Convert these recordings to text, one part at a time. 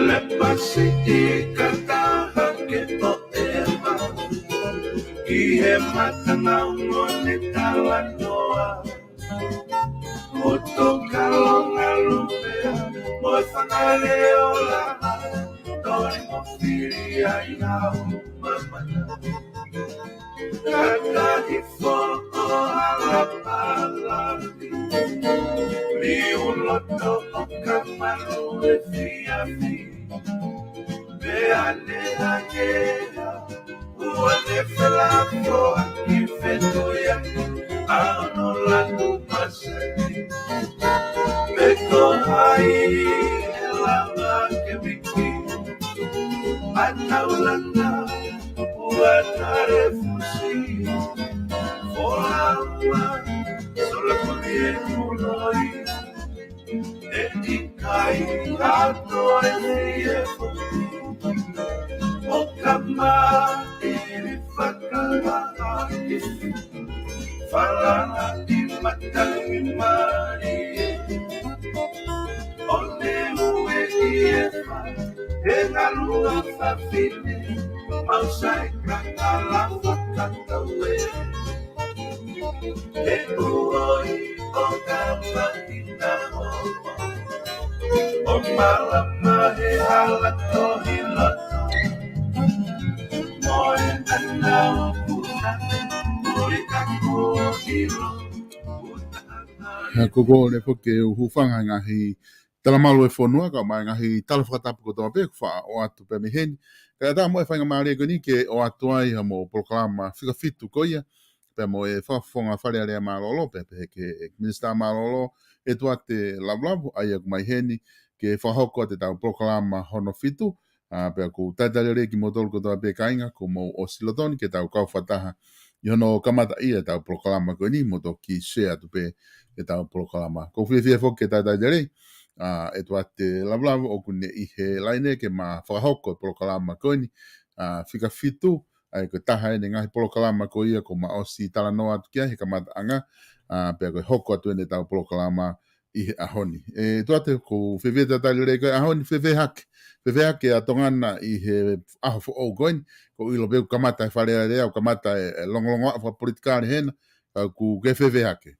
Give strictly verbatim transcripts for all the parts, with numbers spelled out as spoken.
Lepasi i kataha ke toʻeva ki he mata naungo ne talanoa. Moto kalonga lupea mo e fanga leʻo laha, toli mo fili ai au mamana. Kakahi foʻo ala palavi, liu loto ʻo ka malu efiafi. Pea ne hangē ha ua ne felafo ʻaki fetuʻu ia, ʻa hono lanu masani. Pe ko hai ʻe lava ke viki ʻa Taulana, ua tale fusi, fola ua, sola kuli e kuloi. ʻE ʻikai ha toe fie foki ʻo ka maʻili fakalahi. Falala ʻi matangi mali ʻo ne ue ʻi he fa he ngalua fafine, mau sai kakala fakataue. He uoi ʻo ka maʻi na o ʻo malama he hala tohi loto. Mo e ana o kuna, muli ka kuhilo. Ha ko ko le foke u hūfanga ngaahi tala malu e fonua, kae ʻumaʻā e ngaahi tala fakatapu kotoa pē, kuo faʻa ʻoatu pē mei heni. Kae ʻatā mo e faingamālie ko eni ke ʻoatu ai ha mo polokalama fika fitu ko ia, pea mo e fakafofonga Fale Alea mālōlō, pea pehē ki he Minisitā Mālōlō, ʻEtuate Lavulavu, ʻa ia ʻoku mai heni ke fakahoko atu ʻetau polokalama hono fitu, ʻa, pea ʻoku talitali lelei kimoutolu kotoa pē kāinga, kuo mou ʻosi lolotonga ke tau kau fakataha ʻi hono kamataʻia ʻetau polokalama ko eni, mo toki share atu pē ʻetau polokalama. ʻOku ou fiefia foki ke talitali lelei, ʻa, ʻEtuate Lavulavu ʻoku ne ʻi he laine ke ma fakahoko e polokalama ko eni, ʻa, fika fitu, ʻa ia ko e taha eni e ngaahi polokalama ko ia kuo ma ʻosi talanoa atu ki ai he kamataʻanga, ʻa, pea ko e hoko atu eni ʻetau polokalama ʻi he ʻaho ni. ʻEtuate, ʻoku ou fiefia ke talitali lelei koe he ʻaho ni, fēfē hake. Fēfē hake ʻa Tonga na ʻi he ʻaho foʻou ko eni, ʻoku ou ʻilo pē ʻoku kamata e Fale Alea, ʻoku kamata e, e longolongoaʻa fakapolitikale hena, ka ʻoku ke fēfē hake.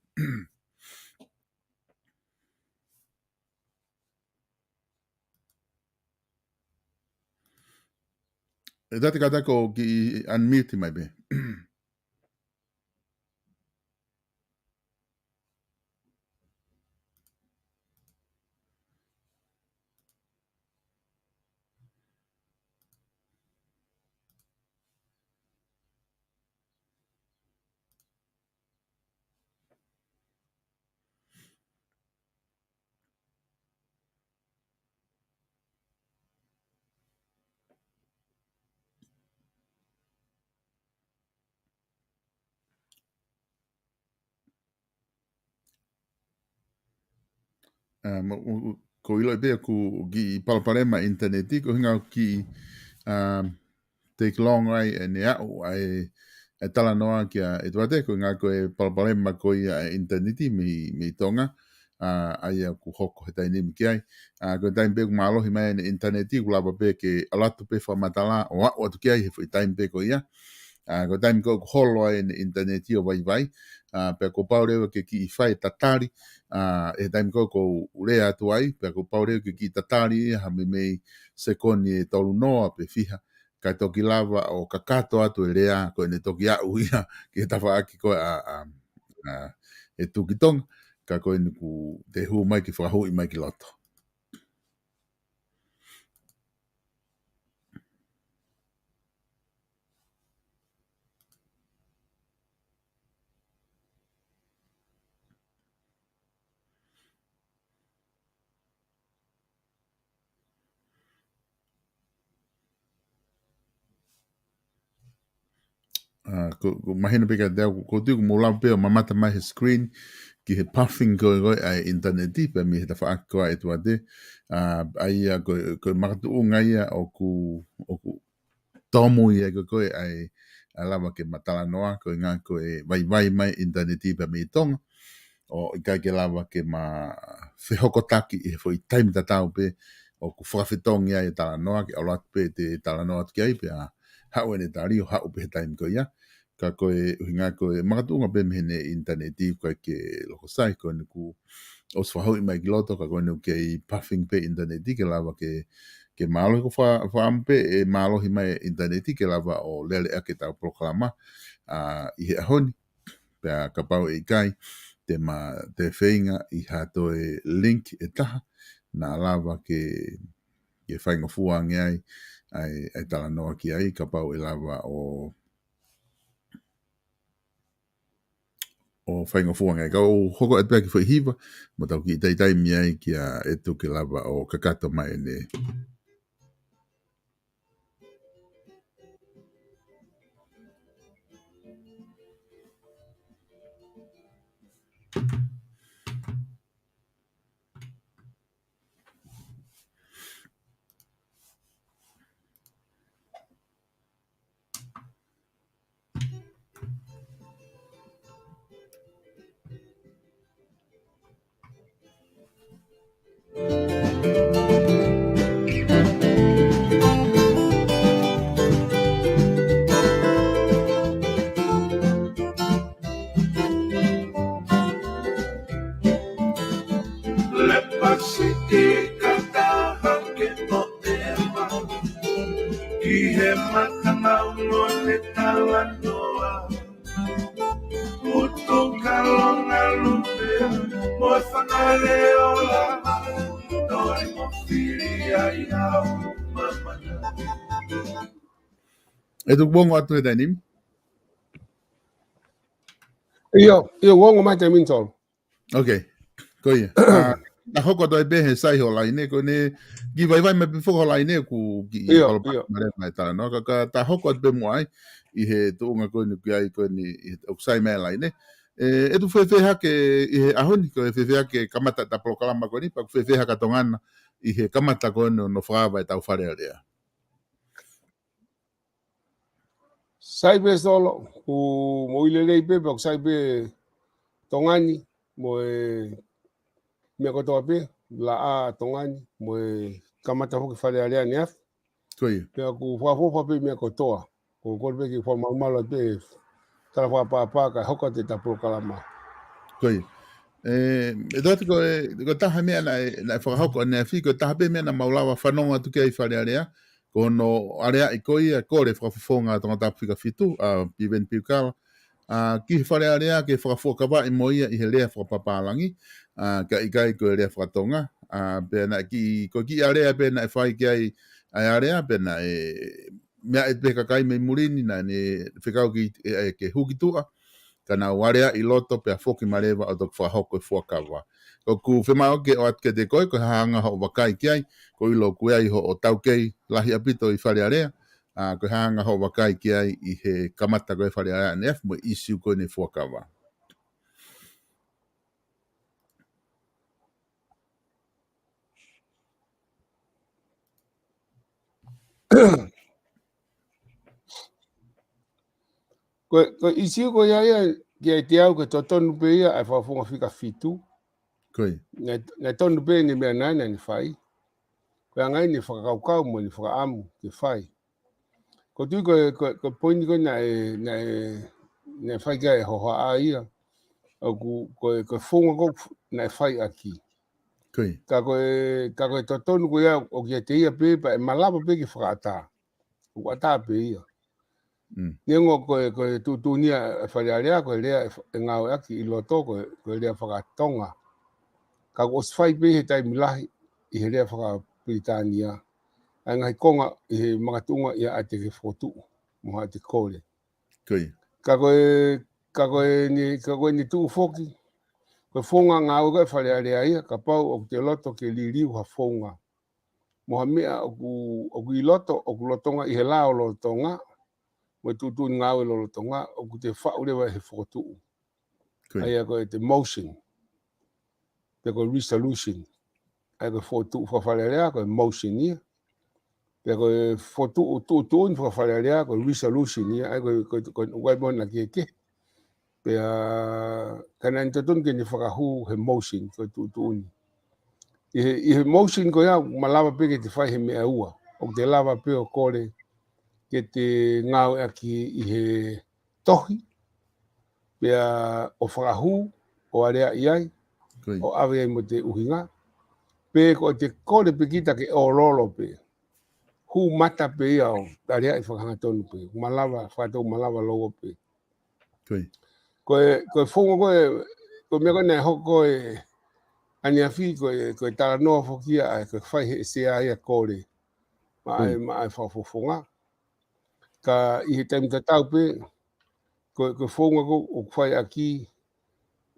ʻEtuate, kātaki ʻo kiʻi unmute mai pē. ʻA, mo, u, u, ʻoku ou ʻilo pē ʻoku kiʻi palopalema ʻinitaneti, ko e ʻuhinga ʻoku kiʻi, ʻa, take long ai ʻene aʻu ʻa e, e talanoa kia ʻEtuate, ko e ʻuhinga ko e palopalema ko ia e ʻinitaneti mei, mei Tonga, ʻa, ʻa ia ʻoku hoko he taimi ni ki ai. ʻA, ko e taimi pē ʻoku mālohi mai ai ʻene ʻinitaneti, ʻoku lava pē ke ʻalu atu pē fakamatala ʻo aʻu atu ki ai he foʻi taimi pē ko ia. ʻA, ko e taimi ko ē ʻoku holo ai ʻene ʻinitaneti ʻo vaivai, ʻa, pea kuo pau leva ke kiʻi fai tatali, ʻa, he taimi ko ē ʻoku ou lea atu ai, pea kuo pau leva ke kiʻi tatali ia ha meimei sekoni ʻe tolu noa pe fiha, kae toki lava ʻo kakato atu e lea ko ʻene toki aʻu ia ki he tafaʻaki ko ē ʻa, ʻa, ʻa, e Tuʻi Tonga, ka ko eni kuo te hū mai ke fakahuʻi mai ki loto. ʻA, ʻoku, ʻoku mahino pē kiate au, ʻoku ou tui ʻoku mou lava pē ʻo mamata mai he screen ki he buffing ko ē, ko ē ʻa e ʻinitaneti, pea mei he tafaʻaki ko ē ʻa ʻEtuate. ʻA, ʻa ia ko e, ko e makatuʻunga ia ʻoku, ʻoku tomu ia ko ē ʻa e, ʻa e lava ke ma talanoa, koeʻuhinga ko e vaivai mai ʻinitaneti pea mei Tonga. ʻO ʻikai ke lava ke ma fehokotaki ʻi he foʻi taimi tatau pē ʻoku fakafetongi ai e talanoa, ke ʻalu atu pē ʻete talanoa atu ki ai pea haʻu ʻene tali ʻo haʻu pē he taimi ko ia. Ka ko e ʻuhinga ko e makatuʻunga pē mei heʻene ʻinitaneti, ʻoku ʻikai ke loko sai, ko ʻene kuo ʻosi fakahoihoiʻi mai ki loto, ka ko ʻene kei puffing pē ʻinitaneti ke lava ke, ke mālohi. Ko e fa-, fakaʻamu pē ʻe mālohi mai e ʻinitaneti ke lava ʻo lele ʻaki ʻetau polokalama, ʻa, ʻi he ʻaho ni. Pea kapau ʻe ʻikai, te ma, te feinga ʻi ha toe link ʻe taha, naʻa lava ke, ke faingofua ange ai, ʻa e, ʻa e talanoa ki ai, kapau ʻe lava ʻo, ʻo faingofua ange ai. Ka u hoko atu pē ki he foʻi hiva, mo tau kiʻi taimi ai kia ʻEtu ke lava ʻo kakato mai ʻene. Lepasiti kataha ke moʻeva ki he mata ngau mo ne talanoa. Utu kalonga lupe mo e fanga leʻo lava, toe mo fili ai au mamana. ʻEtu, kuo ongo atu he taimi ni? ʻIo, ʻio, kuo ongo mai taimi ni, Tolu. Ok, ko ia. ʻA, ta hoko atu ai pē he sai ho laine, ko ʻene kiʻi vaivai mai pē foki ho laine, ʻoku kiʻi ʻIo, palopalema ʻio. Mai e talanoa, ka, ka ta hoko atu pē muʻa ai, ʻi he tuʻunga ko eni ʻoku ʻi ai ko eni, ʻi he ʻoku sai mai e laine. ʻE, ʻEtu, fēfē hake ʻi he ʻaho ni, ko e fēfē hake kamata ʻeta polokalama ko eni, pea ʻoku fēfē hake ʻa Tonga na ʻi he kamata ko eni ʻo, ʻo fakaava ʻetau Fale Alea? Sai pē Solo, ʻoku moʻui lelei pē, pea ʻoku sai pē Tonga ni, mo e meʻa kotoa pē, laʻā Tonga ni, mo e kamata foki Fale Alea ʻaneafi. Ko ia. Pea ʻoku fakaʻofoʻofa pē meʻa kotoa. Ko e kole pē ke fakamalumalu pē, tala fakapāpā kae hoko atu ʻeta polokalama. Ko ia. ʻE, ʻEtu, ko e, ko e taha meʻa naʻe, naʻe fakahoko ʻaneafi, ko e taha pē meʻa naʻa mau lava fanongo atu ki ai Fale Alea, ko hono aleaʻi ko ia, kole fakafofonga ʻa Tongatapu fika fitu, ʻa Piveni Piukala, ʻa, ki he Fale Alea ke fakafuakavaʻi mo ia ʻi he lea fakapapālangi, ʻa, kae ʻikai ko e lea fakatonga, ʻa, pea naʻe kiʻi, ko e kiʻi alea pē naʻe fai ki ai ʻa e alea, pea naʻe meaʻi pē kakai mei muli ni, naʻa ne fekau ke, ʻe, ʻe, ke hū ki tuʻa, ka nau aleaʻi loto pea foki mai leva ʻo toki fakahoko e fuakava. ʻOku fiemaʻu ke ʻoatu kiate koe, ko e hā ngali hoʻo vakai ki ai, ko e ʻilo ʻoku ʻi ai hoʻo taukei lahi ʻaupito ʻi Fale Alea, ʻa, ko e hā ngali hoʻo vakai ki ai ʻi he kamata ko ē Fale Alea ʻaneafi mo e ʻīsiu ko eni fuakava. Ko, ko e ʻīsiu ko ia ia, kiate au ko e totonu pē ia ʻa e fakafofonga fika fitu. Ko ia. Naʻe, naʻe tonu pē ʻene meʻa naʻa ne fai. Ko e anga ia ʻene fakakaukau mo ʻene fakaʻamu ke fai. ʻOku ou tui ko e, ko e, ko e poini ko ē naʻe, naʻe, naʻe fai ki ai e hohaʻa ia. ʻOku, ko e, ko e founga ko ē naʻe fai ʻaki. Ko ia. Ka ko e, ka ko e totonu ko ia, ʻoku ʻiate ia pē, pea ʻe malava pē ke fakaʻatā. ʻOku ʻatā pē ia. Mm. Neongo ko e, ko e tuʻutuʻuni ʻa e Fale Alea, ko e lea ʻe f-, ʻe ngāueʻaki ʻi loto, ko e, ko e lea fakatonga. Ka kuo ʻosi fai pē he taimi lahi ʻi he lea fakapilitānia ʻa e ngaahi konga ʻi he makatuʻunga ia ʻa e teke fokotuʻu mo haʻate kole. Ko ia. Ka ko e, ka ko eni, ka ko eni tuʻu foki, ko e founga ngāue ko ē Fale Alea ia, kapau ʻoku te loto ke liliu ha founga mo ha meʻa ʻoku, ʻoku ʻi loto, ʻoku lolotonga ʻi he lao lolotonga, mo e tuʻutuʻuni ngāue lolotonga, ʻoku te faʻu leva he fokotuʻu. Ko ia. ʻA ia ko e te motion, pe ko e resolution. ʻA ia ko e fokotuʻu faka-Fale Alea, ko e motion ia. Pea ko e fokotuʻu, tuʻutuʻuni fakafalealea, ko e resolution ia, ʻa ia ko e, ko e, ko e, ko e moʻoni ke, ke. Pea ka naʻe totonu ke ne fakahū he motion, ko e tuʻutuʻuni. ʻI he, ʻi he motion ko ia, malava pē ke te fai he meʻa ua. ʻOku te lava pē ʻo kole ke te ngāueʻaki ʻi he tohi, pea ʻo fakahū, ʻo aleaʻi ai, ʻo ʻave ai mo e ʻuhinga, pe ko e te kole pē kita ke ʻololo pē. Hū mata pē ia ʻo aleaʻi fakahangatonu pē. Malava, fakatou malava loua pē. Ko e, ko e founga ko e, ko e meʻa ko ē naʻe hoko ko e ʻaneafi, ko e, ko e talanoa foki ia, ʻa ia ko e fai he sea ia kole. Maʻa e, maʻa e fakafofonga. Ka ʻi he taimi tatau pē, ko, ko e founga ko ʻoku fai ʻaki,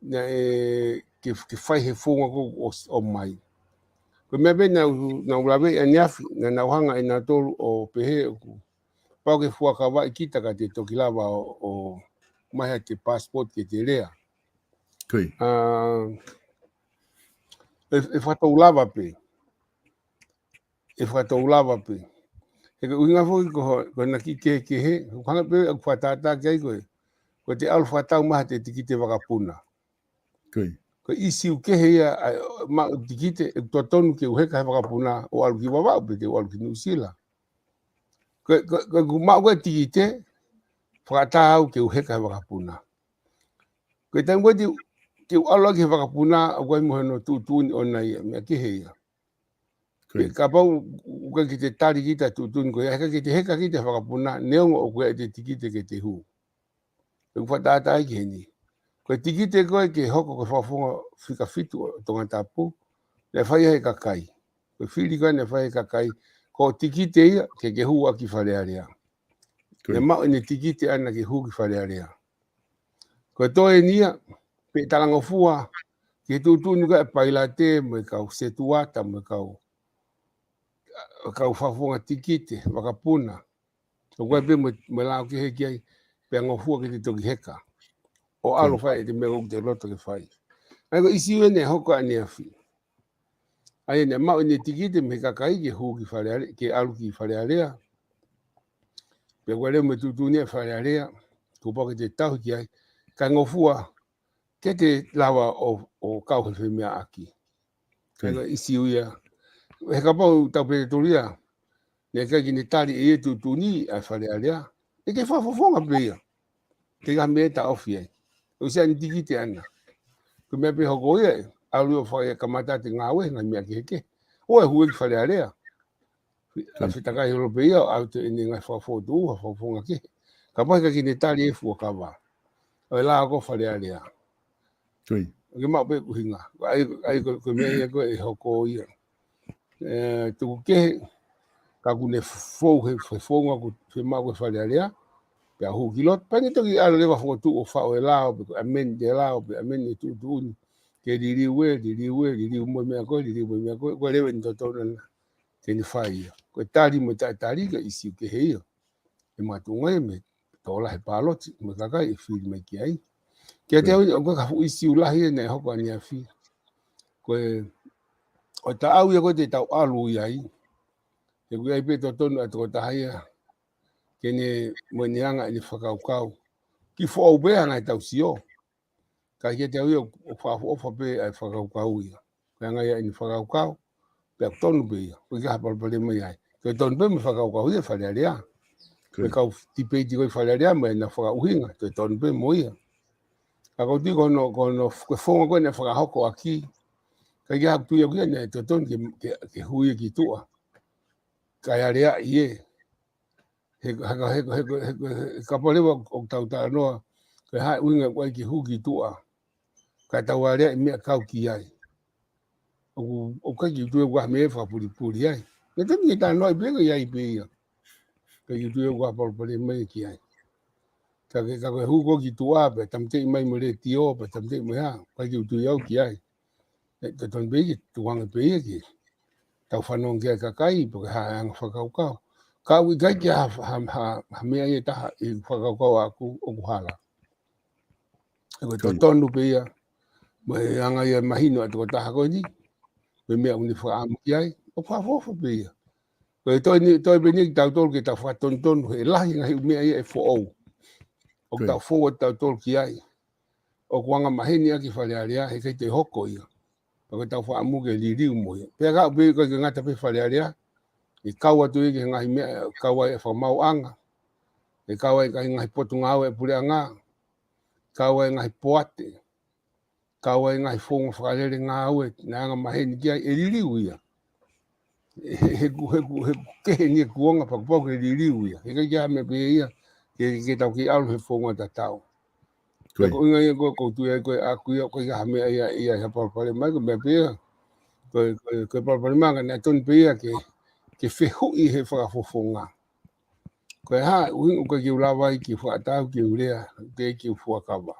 naʻe ke, ke fai he founga ko ʻo, ʻo mai. Ko e meʻa pē naʻa, naʻa ku lave ʻaneafi, naʻa, naʻa ku hanga ʻe nautolu ʻo pehē ʻoku pau ke fuakavaʻi kita ka te toki lava ʻo, ʻo mai ha te passport ke te lea. ʻA, ʻe, ʻe fakatou lava pē. ʻE fakatou lava pē. He ko e ʻuhinga foki ko, ko e naʻe kehekehe, ko e hanga pē ʻoku fakatātā ki ai ko e, ko e te ʻalu fakatau mai ha te tikite vakapuna. Ko e ʻisiu kehe ia, ʻa e, maʻu tikite, ʻe totonu ke u heka he vakapuna, ʻo ʻalu ki Vavaʻu pe te u ʻalu ki Nuʻusila. Ko e, ko e, ko e, ʻoku maʻu ko e tikite, fakatātā au ke u heka he vakapuna. Ko e taimi ko ē te u, te u ʻalu ʻaki he vakapuna, ʻoku ʻi ai mo hono tuʻutuʻuni ʻona ia, meʻa kehe ia. Kapau ʻoku ʻikai ke te tali kita tuʻutuʻuni ko ia, he ʻikai ke te heka kita he vakapuna, neongo ʻoku ʻi ai e te tikite ke te hū. ʻOku fakatātā ai ki heni. Ko e tikite ko ē ke hoko ko e fakafofonga fika fitu ʻo Tongatapu, naʻe fai he kakai. Ko e fili ko ē naʻe fai he kakai, ko e tikite ia ke ke hū ʻaki Fale Alea. Naʻe maʻu ʻene tikite ʻana ke hū ki Fale Alea. Ko e toe eni ia, pea talangofua, ke tuʻutuʻuni ko ē pailate, mo e kau setuata, mo e kau, kau fakafofonga tikite, vakapuna. ʻOku ʻi ai pē mo, mo e lao kehe ki ai, pea ngofua ke te toki heka. ʻO ʻalu fai e te meʻa ʻoku te loto ke fai. ʻA ia ko e ʻisiu eni ʻe hoko ʻaneafi. ʻA ia naʻe maʻu ʻene tikite mei he kakai ke hū ki Fale Alea, ke ʻalu ki Fale Alea. Pea ko e lea mo e tuʻutuʻuni ʻa Fale Alea, kuo pau ke te tauhi ki ai. Kae ngofua, ke te lava ʻo, ʻo kau he femeʻaʻaki. Ko e ʻisiu ia. He kapau tau pē tolu ia. Naʻe ʻikai ke ne tali ʻe ia tuʻutuʻuni ʻa Fale Alea. ʻE ke fakafofonga pē ia. Ke ka meʻa taʻofi ai. ʻOsi ʻene tikite ʻana. Ko e meʻa pē hoko ia, ʻalu ʻo fai kamata te ngāue, ngaahi meʻa kehekehe. ʻO ʻe hū ki Fale Alea. ʻA fetakai holo pē ia, ʻo ʻalu ʻene ngaahi fakafotu, ha fakafofonga kehe. Kapau ʻikai ke ne tali e fuakava. ʻO e lao ko Fale Alea. ʻOku maʻu pē ʻuhinga. ʻA ia, ʻa ia ko, ko e meʻa ia ko ē ʻe hoko ia. ʻE, tuku kehe, ka ʻoku ne fou he, he founga ʻoku fiemaʻu ko e Fale Alea, pea hū ki loto. Pea ne toki ʻalu leva fokotuʻu ʻo faʻu e lao, pe ko e amend e lao, pe amend e tuʻutuʻuni. Ke liliu ē, liliu ē, liliu mo e meʻa ko ē, liliu mo e meʻa ko ē, ko e leva eni totonu ʻana. Ke ne fai ia. Ko e tali mo e taʻetali, ko e ʻisiu kehe ia. ʻE makatuʻunga ia mei he tokolahi e paloti, mo e kakai ʻe fili mai ki ai. Kiate au ʻoku ʻikai ko ha fuʻu ʻisiu lahi ia naʻe hoko ʻaneafi. Ko e, ʻo e taʻau ia ko ē te tau ʻalu ʻi ai. He ʻoku ʻi ai pē totonu ʻa e tokotaha ia. Ke ne mo ʻene anga ʻene fakakaukau. Kiʻi foʻou pē ʻa e ngaahi tau sio. Ka kiate au ia ʻoku fakaʻofoʻofa pē ʻa e fakakaukau ia. Ko e anga ia ʻene fakakaukau, pea ʻoku tonu pē ia. ʻOku ʻikai ha palopalema ia ai. Ko e tonu pē mo e fakakaukau ia Fale Alea. Ko e kau tipeiti ko ē Fale Alea, mo ʻena fakaʻuhinga, ko e tonu pē mo ia. Ka ʻoku ou tui ko hono, ko hono, ko e founga ko ē naʻe fakahoko ʻaki. Ka ʻikai haʻaku tui au ia naʻe totonu ke, ke, ke hū ia ki tuʻa. Kae aleaʻi ē. He, he, he, he, he, he, he kapau leva ʻoku tau talanoa, ko e hā e ʻuhinga ʻoku ʻai ke hū ki tuʻa. Kae tau aleaʻi meʻa kau ki ai. ʻOku, ʻoku ʻikai ke u tui ʻoku ʻi ai ha meʻa fakapulipuli ai. Naʻe tonu ke talanoaʻi pē ko ia ʻi ai pē ia. ʻIkai ke u tui ʻoku ʻi ai ha palopalema ia ki ai. Ka ke, ka ko e hū ko ē ki tuʻa, pea tāmateʻi mai mo e letiō, pea tāmateʻi mo e hā, ʻikai ke u tui au ki ai. ʻE, totonu pē ke tukuange pē ia ke tau fanongo ki ai kakai, pe ko e hā e anga fakakaukau. Ka ʻoku ʻikai ke ha, ha, ha, ha meʻa ia ʻe taha ʻi he fakakaukau ʻaʻaku ʻoku hala. ʻE ko e totonu pē ia, mo e anga ia mahino ʻa e tokotaha ko eni, mo e meʻa ʻoku ne fakaʻamu ki ai, ʻoku fakaʻofoʻofa pē ia. Ko e toe ni, toe pē eni kitautolu ke tau fakatonutonu he lahi ngaahi ʻū meʻa ia ʻe foʻou. ʻOku tau fou atu tautolu ki ai. ʻOku angamaheni ʻaki Fale Alea, heʻikai toe hoko ia. Pea ko ʻetau fakaʻamu ke liliu mo ia. Pea ka ʻoku pē ʻikai ke ngata pē Fale Alea, ʻe kau atu ia ki he ngaahi meʻa, kau ai e fakamaauʻanga. ʻE kau ai e ngaahi potungāue ʻa e puleʻanga. Kau ai e ngaahi poate. Kau ai e ngaahi founga fakalele ngāue, naʻe angamaheni ki ai, ʻe liliu ia. He, he, he, he, he kehe eni e kuonga pea kuo pau ke liliu ia. Heʻikai ke ʻi ai ha meʻa pē ia, ke, ke tau kei ʻalu he founga tatau. Ko ia. Ko e ʻuhinga ia ko ē ʻoku ou tui ai ko e ʻaku ia, ʻoku ʻikai ha meʻa ia, ia ʻi ai ha palopalema ai, ko e meʻa pē ia. Ko e, ko e, ko e palopalema ka naʻe tonu pē ia ke, ke fehuʻi he fakafofonga. Ko e hā, ʻuhinga ʻoku ʻikai ke u lava ai ke fakatau ke u lea, ke, ke u fuakava.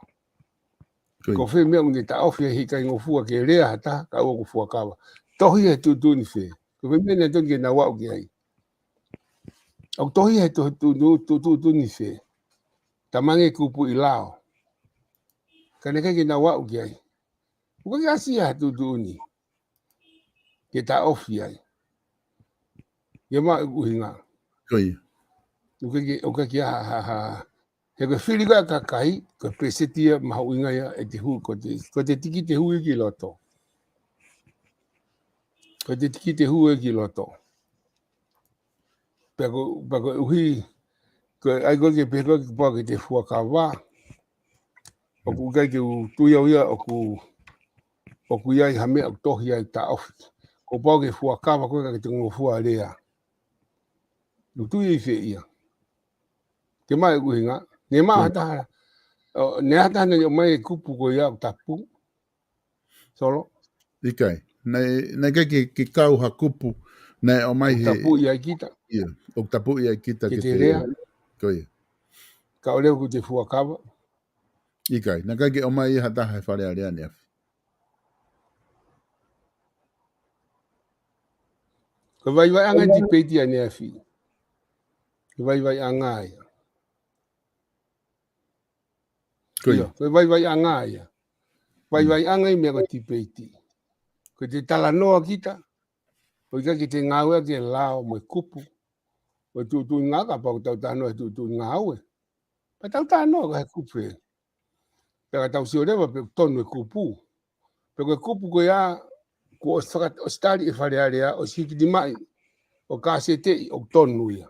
Ko ia. Ko fē meʻa ʻoku ne taʻofi ai he ʻikai ngofua ke lea ha taha, ka ʻoku fuakava. Tohi he tuʻutuʻuni fē. Ko fē meʻa naʻe tonu ke nau aʻu ki ai. ʻOku tohi he tu-, tu-, tu-, tu-, tuʻutuʻuni fē. Tamaiki kupu ʻi lao. Ka naʻe ʻikai ke nau aʻu ki ai. ʻOku ʻikai ʻasi ha tuʻutuʻuni ke taʻofi ai. Ia ma ʻuhinga. Ko ia. ʻOku ʻikai ke, ʻoku ʻikai ke ha, ha, ha. He ko e fili ko ē ʻa e kakai, ko e peseti ia mahuʻinga ia ʻete hū, ko ʻete, ko ʻete tikite hū ia ki loto. Ko ʻete tikite hū ia ki loto. Pea ko, pea koeʻuhi, ko e ʻai ko ē ke pehē ko ē kuo pau ke te fuakava. ʻOku ʻikai ke u tui au ia ʻoku, ʻoku ʻi ai ha meʻa ʻoku tohi ai taʻofi. Kuo pau ke fuakava ko ē ka ke te ngofua lea. ʻOku tui ʻi fē ia. Ke maʻu e ʻuhinga. Naʻe maʻu ha taha. ʻO, naʻe ha taha naʻe ʻomai e kupu ko ia ʻoku tapu. Solo? ʻIkai. Naʻe, naʻe ʻikai ke, ke kau ha kupu naʻe ʻomai he tapuʻi ai kita. Ia, ʻoku tapuʻi ai kita ke te lea. Ko ia. Ka ʻo lea ʻoku te fuakava. ʻIkai. Naʻe ʻikai ke ʻomai ha taha he Fale Alea ʻaneafi. Ko e vaivaiʻanga e tipeiti ʻaneafi. Ko e vaivaiʻanga ia. Ko ia. Ia, ko e vaivaiʻanga ia. Vaivaiʻanga ia meʻa ko e tipeiti. Ko ʻete talanoa kita, ʻoku ʻikai ke te ngāueʻaki e lao mo e kupu. Ko e tuʻutuʻuni ngāue, kapau ʻoku tau talanoa he tuʻutuʻuni ngāue. Pea tau talanoa ko e kupu ē. Pea ka tau sio leva pe ʻoku tonu e kupu. Pe ko e kupu ko ia, kuo ʻosi faka-, ʻosi tali ʻe Fale Alea, ʻosi hiki mai, ʻo kāseteʻi ʻoku tonu ia.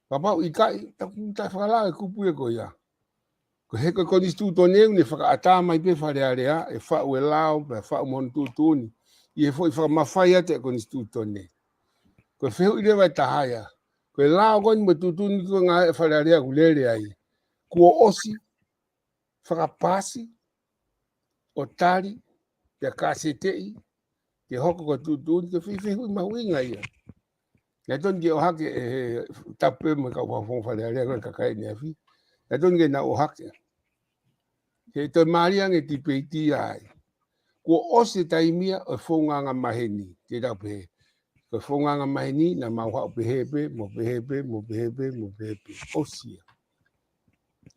Kapau ʻikai, tau, tau fakalao e kupu ia ko ia. Ko e hā ko e konisitūtone ʻoku ne fakaʻatā mai pē Fale Alea, ʻe faʻu e lao, pea faʻu mo hono tuʻutuʻuni. ʻI he foʻi fakamafai atu e konisitūtone. Ko e fehuʻi leva ʻe taha ia. Ko e lao ko eni mo e tuʻutuʻuni ko ē ngāue ʻa Fale Alea ʻoku lele ai. Kuo ʻosi, fakapasi, ʻo tali, pea kāseteʻi, ke hoko ko e tuʻutuʻuni, ko e fehuʻi mahuʻinga ia. Naʻe tonu ke ʻohake ʻe he tapu mo e kau fakafofonga Fale Alea ko e kakai ʻaneafi. Naʻe tonu ke nau ʻohake. He toe mālie ange tipeiti ai. Kuo ʻosi e taimi ia ʻo e founga angamaheni. Te tau pehē. Ko e founga angamaheni, naʻa mau haʻu pehē pē, mo pehē pē, mo pehē pē, mo pehē pē. ʻOsi ia.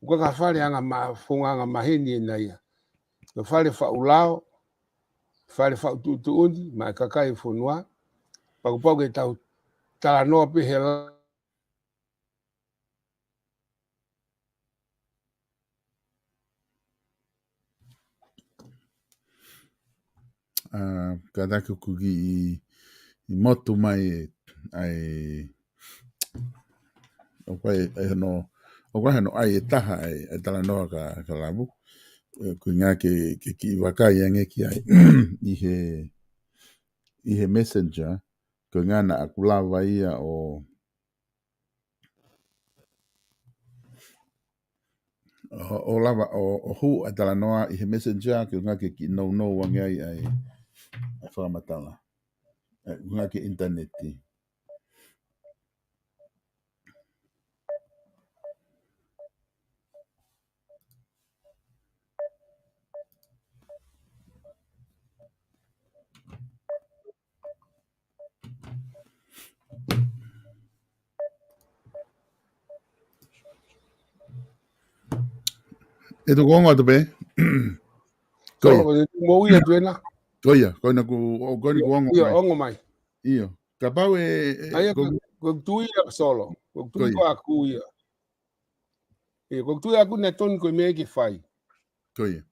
ʻOku ʻikai ha fale anga ma-, founga angamaheni ʻena ia. Ko e fale faʻu lao, fale faʻu tuʻutuʻuni, maʻa e kakai e fonua, pea kuo pau ke tau talanoa pē he la- ʻA, kātaki ʻoku kiʻi, ʻi motu mai ai, ʻoku ʻi ai, ʻi ai hono, ʻoku ʻi ai hono ʻai ʻe taha ʻa e, ʻa e talanoa ka, ka lavu. ʻE, ko e ʻuhinga ke, ke kiʻi vakai ange ki ai ʻi he, ʻi he Messenger, ko e ʻuhinga naʻa ku lava ia ʻo, ʻo, ʻo lava ʻo, ʻo hū ʻa e talanoa ʻi he Messenger, ko e ʻuhinga ke kiʻi nounou ange ai ʻa e, ʻa e fakamatala. ʻE, ʻuhinga ki he ʻinitaneti. ʻE tuku ongo atu pē. Ko ia. Ko ia, ko ia naʻa ku, ko ia naʻa ku ongo mai. ʻIo, ongo mai. ʻIo. Kapau ʻe, ʻe, ʻa ia ko, ko, ko e tui ia, Solo. Ko e tui ko ia. Ko ʻeku tui ʻaʻaku ia. ʻE, ko ʻeku tui ʻaʻaku naʻe tonu ko e meʻa ke fai. Ko ia.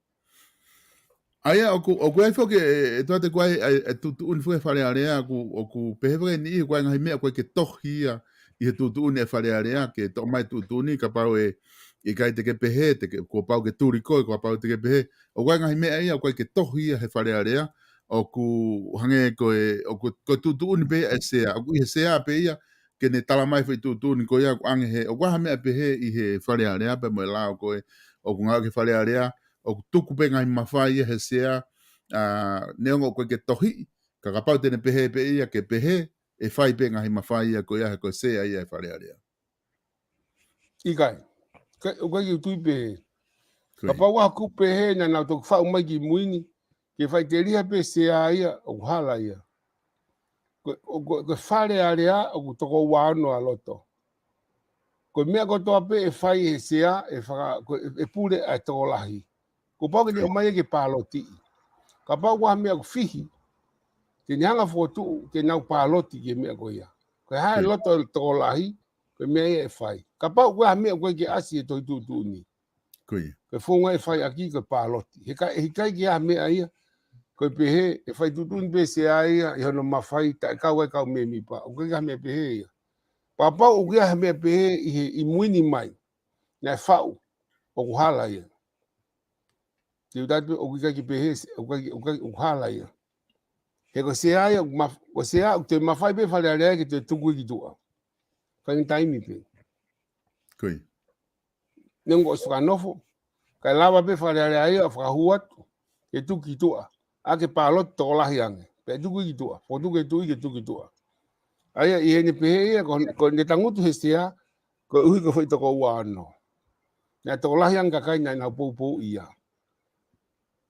ʻA ia, ʻoku, ʻoku ʻi ai foki ʻe, ʻe Tuate ko e, ʻa e, ʻa e tuʻutuʻuni foki ʻa e Fale Alea, ʻoku, ʻoku pehē foki eni ʻi he ko e ngaahi meʻa ʻoku ʻikai ke tohi ia ʻi he tuʻutuʻuni ʻa e Fale Alea, ke toʻo mai tuʻutuʻuni, kapau ʻe, ʻikai te ke pehē, te ke, kuo pau ke tuli koe, kuo pau te ke pehē. ʻOku ʻi ai ngaahi meʻa ia, ʻoku ʻikai ke tohi ia he Fale Alea, ʻoku hangē ko e, ʻoku, ko e tuʻutuʻuni pē ʻa e Sea, ʻoku ʻi he Sea pē ia, ke ne tala mai foʻi tuʻutuʻuni ko ia, ʻoku ʻange he, ʻoku ʻi ai ha meʻa pehē ʻi he Fale Alea, pea mo e lao ko ē, ʻoku ngāueʻaki he Fale Alea, ʻoku tuku pē ngaahi mafai ia he Sea, ʻa, neongo ʻoku ʻikai ke tohi, ka kapau te ne pehē pē ia ke pehē, ʻe fai pē ngaahi mafai ia ko ia he ko e Sea ia he Fale Alea. ʻIkai. Ka, ʻoku ʻikai ke u tui pehē. Ko ia. Kapau ʻoku pehē naʻa nau toki faʻu mai ki mui ni, ke faʻiteliha pē Sea ia, ʻoku hala ia. Ko, ko, ko e Fale Alea, ʻoku toko ua ono ʻa loto. Ko e meʻa kotoa pē ʻe fai he Sea, ʻe faka-, ko e, ʻe pule ʻa e tokolahi. Kuo pau ke ne ʻomai ia ke pālotiʻi. Kapau ʻoku ʻi ai ha meʻa ʻoku fihi, te ne hanga ʻo fokotuʻu ke nau pāloti ki he meʻa ko ia. Ko e hā e loto ʻo e tokolahi, ko e meʻa ia ʻe fai. Kapau ʻoku ʻi ai ha meʻa ʻoku ʻikai ke ʻasi he tohi tuʻutuʻuni. Ko e founga ʻe fai ʻaki ko e pāloti. He ka, he ʻikai ke ʻi ai ha meʻa ia, ko e pehē, ʻe fai tuʻutuʻuni pē Sea ia, ʻi hono mafai, taʻekau ai kau mēmipa. ʻOku ʻikai ke ʻi ai ha meʻa pehē ia. Kapau ʻoku ʻi ai ha meʻa pehē ʻi he, ʻi mui ni mai. Naʻe faʻu, ʻoku hala ia. Te u tala atu ʻoku ʻikai ke pehē, ʻoku ʻikai, ʻoku ʻikai, ʻoku hala ia. He ko e Sea ia, ʻoku maf-, ko e Sea, ʻoku toe mafai pē Fale Alea ke toe tuku ia ki tuʻa. Fai ngaahi taimi pē. Ko ia. Neongo ʻosi fakanofo, kae lava pē Fale Alea ia ʻo fakahū atu, ke tuku ki tuʻa. ʻA ke pāloti tokolahi ange. Pea tuku ia ki tuʻa. Fokotuʻu ke tuʻu ia ke tuku ki tuʻa. ʻA ia ʻi heʻene pehē ia, ko, ko ʻene tangutu he Sea, koeʻuhi ko e foʻi toko ua ono. Naʻe tokolahi ange kakai naʻa nau poupou ia.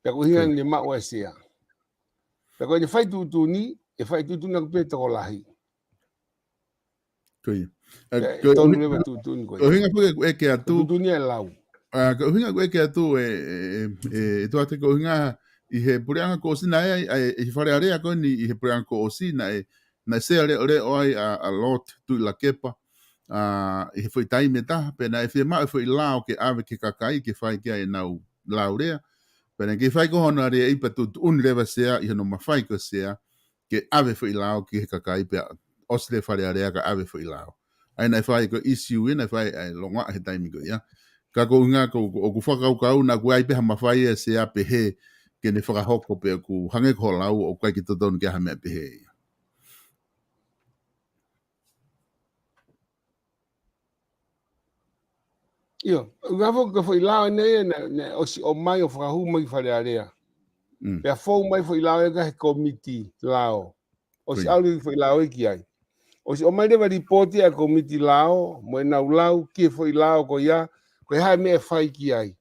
Pea ko e ʻuhinga ia naʻe maʻu ai e Sea. Pea ko ʻene fai tuʻutuʻuni, ʻe fai tuʻutuʻuni ʻaki pē tokolahi. Ko ia. Ē, ʻe tonu leva tuʻutuʻuni ko ia. Ko e ʻuhinga foki ʻeku ʻeke atu. Tuʻutuʻuni ʻe lau. ʻA, ko e ʻuhinga ʻeku ʻeke atu ʻe, ʻe, ʻe, ʻe Tuate ko e ʻuhinga ʻi he puleʻanga kuo ʻosi naʻe ʻi ai, ʻa e, ʻi he Fale Alea ko eni ʻi he puleʻanga kuo ʻosi naʻe, naʻe Sea leʻoleʻo ai ʻa, ʻa Lord Tuʻilakepa, ʻa, ʻi he foʻi taimi ʻe taha, pea naʻe fiemaʻu e foʻi lao ke ʻave ki he kakai, ke fai ki ai ʻenau lao lea. Pea naʻe kei fai ko hono aleaʻi pea tuʻutuʻuni leva Sea ʻi hono mafai ko e Sea, ke ʻave foʻi lao ki he kakai pea ʻosi leva Fale Alea ka ʻave foʻi lao. ʻA ia naʻe fai ko e issue ia, naʻe fai ʻa e longoaʻa he taimi ko ia. Ka ko e ʻuhinga ko, ko, ʻoku ou fakakaukau naʻa ʻoku ʻi ai pē ha mafai ʻa e Sea pehē, ke ne fakahoko pē ʻoku hangē ko hoʻo lau ʻoku ʻikai ke totonu ke ʻi ai ha meʻa pehē ia. ʻIo, ngafo ko e foʻi lao ʻeni ia naʻe, naʻe ʻosi ʻomai ʻo fakahū mai ki Fale Alea. Mm. Pea fou mai foʻi lao ia ki he komiti lao. ʻOsi ʻalu e foʻi lao ia ki ai. ʻOsi ʻomai leva lipooti ʻa e komiti lao, mo ʻenau lau ki he foʻi lao ko ia, ko e hā e meʻa ʻe fai ki ai.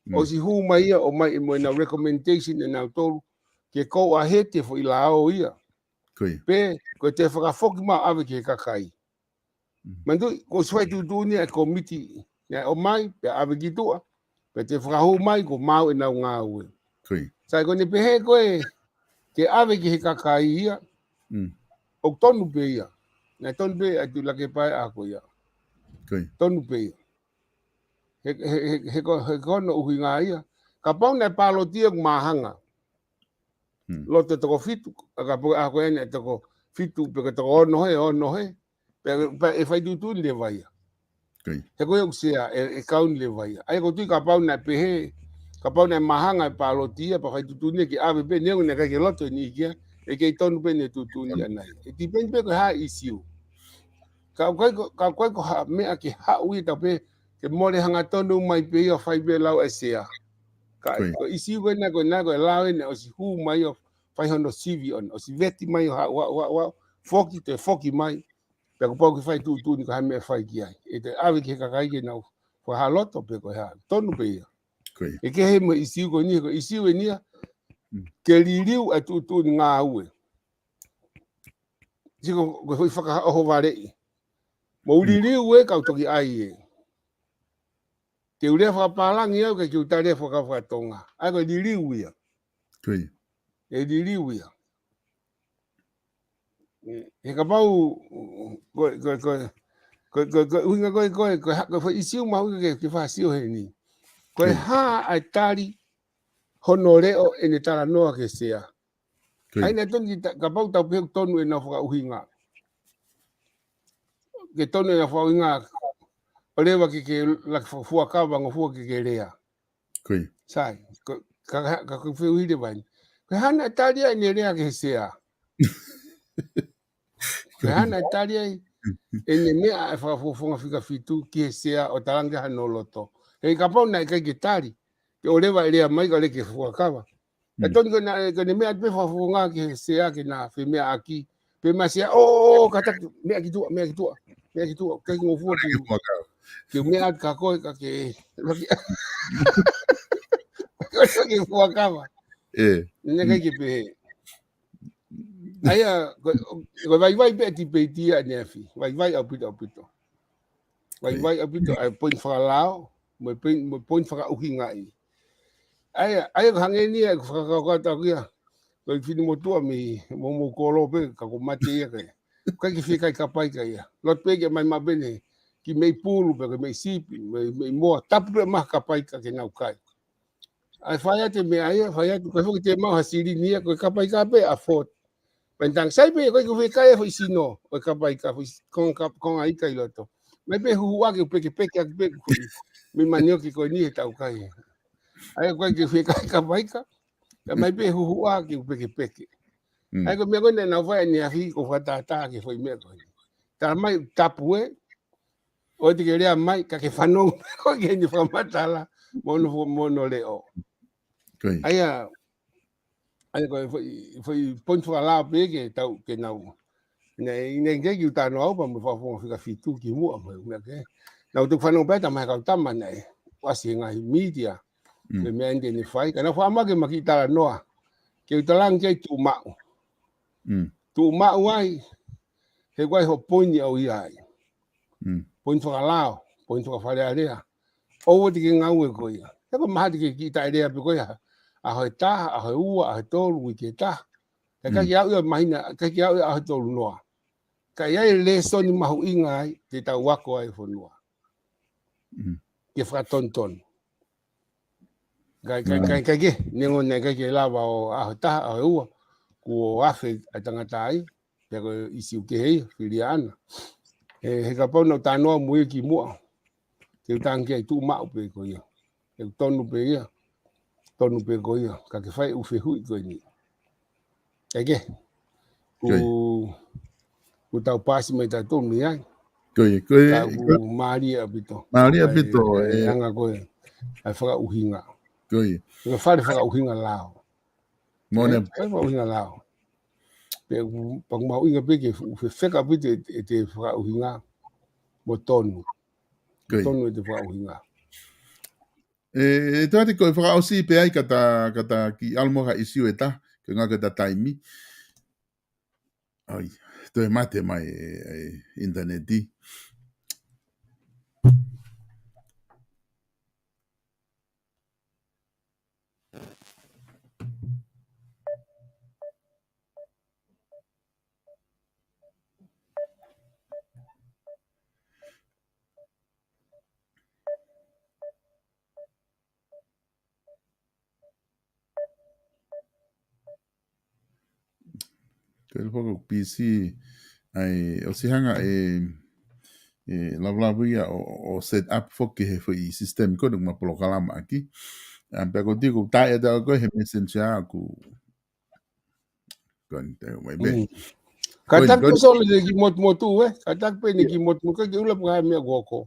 Mm. ʻOsi hū mai ia, ʻomai mo ʻenau recommendation ʻe nautolu, ke go ahead e foʻi lao ia. Ko ia. Pe, ko e toe fakafoki mai ʻave ki he kakai. Mm. Manatuʻi, kuo ʻosi fai tuʻutuʻuni ʻa e komiti, naʻe ʻomai, pea ʻave ki tuʻa, pea toe fakahū mai, kuo maau ʻenau ngāue. Ko ia. Sai ko ʻene pehē ko ē, ke ʻave ki he kakai ia, mm, ʻoku tonu pē ia. Naʻe tonu pē ʻa Tuʻilakepa ʻa ko ia. Ko ia. Tonu pē ia. He, he, he, he ko, he ko hono ʻuhinga ia. Kapau naʻe pāloti ia ʻoku māhanga. Hmm. Loto toko fitu, ʻa ka po, ʻa ko ʻene toko fitu, pe ko toko ono he, ono he. Pea, pea ʻe fai tuʻutuʻuni leva ia. Ko ia. He ko ia ʻoku Sea, ʻe, ʻe kauni leva ia. ʻA ia ʻoku ou tui kapau naʻe pehē, kapau naʻe māhanga e pāloti ia, pea fai tuʻutuʻuni ia ke ʻave pē, neongo naʻe ʻikai ke loto eni ia, ʻe kei tonu pē ʻene tuʻutuʻuni ia ʻanai. ʻE depend pē ko e hā e issue. Ka ʻoku ʻikai ko, ka ʻoku ʻikai ko ha meʻa ke haʻu ia ta pē, ke mole hangatonu mai pē ia ʻo fai pē lau ʻa e Sea. Ka ko ia. Ko e issue ko ena, ko ena, ko e lao ena ʻosi hū mai ʻo fai hono sivi ʻona, ʻosi veti mai ʻo haʻu, haʻu, haʻu, haʻu, foki, toe foki mai. Pea kuo pau ke fai tuʻutuʻuni ko e hā e meʻa ʻe fai ki ai. ʻE toe ʻave ki he kakai ke nau fakahā loto pe ko e hā. Tonu pē ia. Ko ia. ʻE kehe mo e issue ko eni, ko e issue eni ia, mm, ke liliu ʻa e tuʻutuʻuni ngāue. Sio ko, ko e foʻi fakaʻohovaleʻi. Mou, mm, liliu ē kau toki ʻai ē. Te u lea fakapālangi au kae ke u tali e faka-, fakatonga. ʻA ia ko e liliu ia. Ko ia. ʻE liliu ia. He kapau, ko, ko, ko, ko, ko, ko, ʻuhinga ko e, ko e, ko e, ha-, ko e foʻi ʻīsiu mahuʻinga ke, ke fakasio heni. Ko e hā ʻa e tali hono leʻo ʻene talanoa ki he sea. ʻA ia naʻe tonu ki ta-, kapau tau pehē ʻoku tonu ʻenau fakaʻuhinga. Ke tonu ʻenau fakaʻuhinga. ʻOleva ke, ke laki fa-, fuakava ngofua ke, ke lea. Sai, ko, ka, ka, ka ko e fehuʻi leva eni. Ko e hā naʻe tali ai ʻene lea ki he sea. Ko e hā naʻe tali ai ʻene meʻa ʻa e fakafofonga fika fitu ki he sea ʻo talaange hano loto. He kapau naʻe ʻikai ke tali, ke ʻoleva ʻe lea mai ka lele ke fuakava. Naʻe tonu ko ena, ko ʻene meʻa pē fakafofonga ki he sea ke na femeʻaʻaki. Pea mo e sea, ʻō, ʻō, ʻō, kātaki, meʻa ki tuʻa, meʻa ki tuʻa, meʻa ki tuʻa. ʻIkai ke ngofua ke, ke meʻa ka ko e ka ke, ka ke fuakava. Naʻe ʻikai ke pehē. ʻA ia, ko, ko e vaivai pē ʻa e tipeiti ʻaneafi. Vaivai ʻaupito, ʻaupito. Vaivai ʻaupito, ʻa e poini fakalao, mo e poini, mo e poini fakaʻuhingaʻi. ʻA ia, ʻa ia ko e hangē ni ʻa e fakakaukau ʻataʻatā ia. Ko e finemotuʻa mei, mo, mo kolo pē, ka ko e mate ia ka ia. ʻIkai ke fie kai kapaika ia. Loto pē ke ʻomai maʻu pē ʻene kiʻi meʻi pulu, pe ko e meʻi sipi, meʻi, meʻi moa, tapu pē maha kapaika ke nau kai. ʻA e fai atu e meʻa ia, fai atu, ko e foki te mau ha silini ia, ko e kapaika pē ʻa Ford. Pea ʻi he taimi sai pē, ʻikai ke fie kai e foʻi sino, ʻo e kapaika, foʻi s-, konga ka-, konga ika ʻi loto. Mai pē huhuʻa ke u pekepeke ʻaki pē ko e, meʻi manioki ko eni he tau kai. ʻA ia ʻikai ke fie kai kapaika, ka mai pē huhuʻa ke u pekepeke. ʻA ia ko e meʻa ko eni naʻa nau fai ʻaneafi ko e fakatātā ki he foʻi meʻa ko eni. Tala mai tapu ē, ʻoua te ke lea mai, ka ke fanongo pē koe ki heʻene fakamatala, mo hono fo-, mo hono leʻo. ʻA ia, ʻa ia ko e foʻi, foʻi poini fakalao pē ke tau, ke nau. Naʻe, naʻe ʻikai ke u talanoa au pea mo e fakafofonga fika fitu kimuʻa mo e meʻa ke. Naʻa ku toki fanongo pē ʻa e tama he kau tama naʻe ʻosi he ngaahi mītia. Ko e meʻa eni te ne fai. Ka naʻa ku faʻa ʻomai ke ma kiʻi talanoa. Ke u talaange ki ai tuʻumaʻu. Tuʻumaʻu ai, he ko e hā hoʻo poini ʻaʻau ia ai. Poini fakalao, poini fakafalealea. ʻOua te ke ngāue koe ia. He ko e mahalo te ke kiʻi taʻelea pē koe ia. ʻAho ʻe taha, ʻaho ʻe ua, ʻaho ʻe tolu, uike ʻe taha. Ka ʻikai ke aʻu ia mahina, ʻikai ke aʻu ia ʻaho ʻe tolu noa. Ka ʻi ai e lēsoni mahuʻinga ai, te tau ako ai e fonua. Ke fakatonutonu. Ka, ka, ka, ka ke, neongo naʻe ʻikai ke lava ʻo ʻaho ʻe taha, ʻaho ʻe ua, kuo afe ʻa e tangata ai, pea ko e ʻīsiu kehe ia, fili ʻana. He, he kapau naʻa ku talanoa mo ia kimuʻa. Ke u talaange ki ai tuʻumaʻu pē ko ia. ʻOku tonu pē ia. Tonu pē ko ia. Ka ke fai ʻū fehuʻi ko eni. ʻEke. Ko ia. Kuo, kuo tau paasi mai tautolu mei ai. Ko ia, ko ia. Ka kuo mālie ʻaupito. Mālie ʻaupito, ʻa e, ʻa e, ʻe, anga ko ē ʻa e fakaʻuhinga. Ko ia. Ko e fale fakaʻuhinga lao. Mo ʻene, ē, fale fakaʻuhinga lao. Pea ʻoku, pea ʻoku mahuʻinga pē ke fe-, fefeka ʻaupito ʻete, ʻete fakaʻuhinga mo tonu. Ko ia. Tonu ʻete fakaʻuhinga. ʻE, ʻe Tuate, ko e fakaʻosi pē ai ka ta, ka ta kiʻi ʻalu mo ha ʻīsiu ʻe taha, ko e ʻuhinga ko ʻeta taimi. ʻAi, toe mate mai e, e ʻinitaneti. Ko e lea foki ʻoku pisi, ʻai, ʻosi hanga ʻe, ʻe Lavulavu ia ʻo, ʻo set up foki he foʻi system ko eni ʻoku ma polokalama ʻaki. ʻA, pea ko e tiko taʻe ʻatā ko ē he Messenger ʻoku Ko eni, tau mai pē. Mm. Ko eni, kātaki ko eni. Pē solo ʻene kiʻi motumotu, ē? Kātaki pē ʻene kiʻi motumotu, ʻikai ke ʻilo pe ko e hā e meʻa kuo hoko.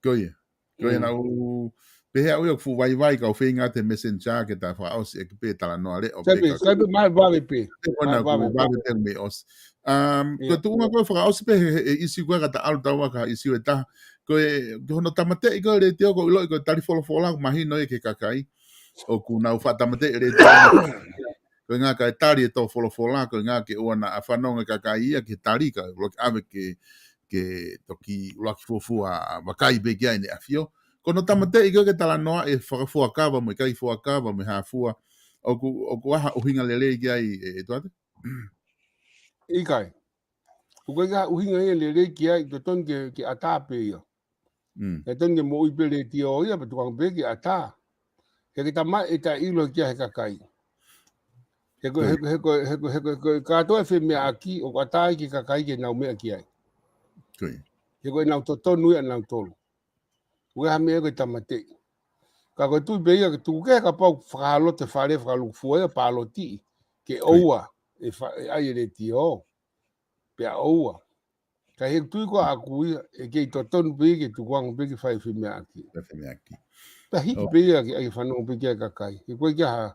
Ko ia. Ko ia. Mm. Naʻa ku pehē au ia ʻoku fuʻu vaivai ka u feinga atu he Messenger ke ta fakaʻosi ʻaki pē talanoa leʻo. Sai pē, sai pē, mai vave pē. Pē ko ena mai vave pē. Vave pē mei ʻosi. Um, ko e tuʻunga ko ē fakaʻosi pē he, he, he ʻīsiu ko ē ka ta ʻalu taua ki ha ʻīsiu ʻe taha. Ko e, ko hono tāmateʻi ko ē letiō ʻoku ou ʻiloʻi ko e tali folofola ʻoku mahino ia ki he kakai. ʻOku nau faʻa tāmateʻi letiō. Ko e ʻuhinga kae tali e tō folofola, ko e ʻuhinga ke ʻoua naʻa fanongo e kakai ia ki he tali ka ʻuluaki ʻave ke, ke toki ʻuluaki fuofua vakai pē ki ai ʻEne ʻAfio. Ko hono tāmateʻi ko ē ke talanoa e fakafuakava mo e ʻikai fuakava mo e hā fua. ʻOku, ʻoku ʻi ai ha ʻuhinga lelei ki ai ē, ē Tuate? ʻIkai. ʻOku ʻikai ke ʻuhinga ia lelei ki ai, totonu ke, ke ʻatā pē ia. Mm. He tonu ke moʻui pē letiō ia, pea tukuange pē ke ʻatā. He ke tamaʻi e taʻeʻilo ki ai he kakai. He ko, he, Right. he ko, he ko, he ko, he ko, kātoa e femeʻaʻaki, ʻoku ʻatā ai ki he kakai ke nau meʻa ki ai. Right. He ko ʻenau totonu ia ʻanautolu. ʻOku ʻi ai ha meʻa ke tāmateʻi. Ka ko e tui pē ia ke tuku kehe kapau fakahā loto e fale fakalūkufua ia pālotiʻi. Ke Right. ʻoua, e fa-, e ʻai e letiō. Pea ʻoua. Ka he tui ko ʻaku ia, ʻe kei totonu pē ke tukuange pē ke fai femeʻaʻaki. Fai femeʻaʻaki. Pea hiki Oh. pē ia ke ʻai fanongo pē ki ai e kakai. He ko e kia ha,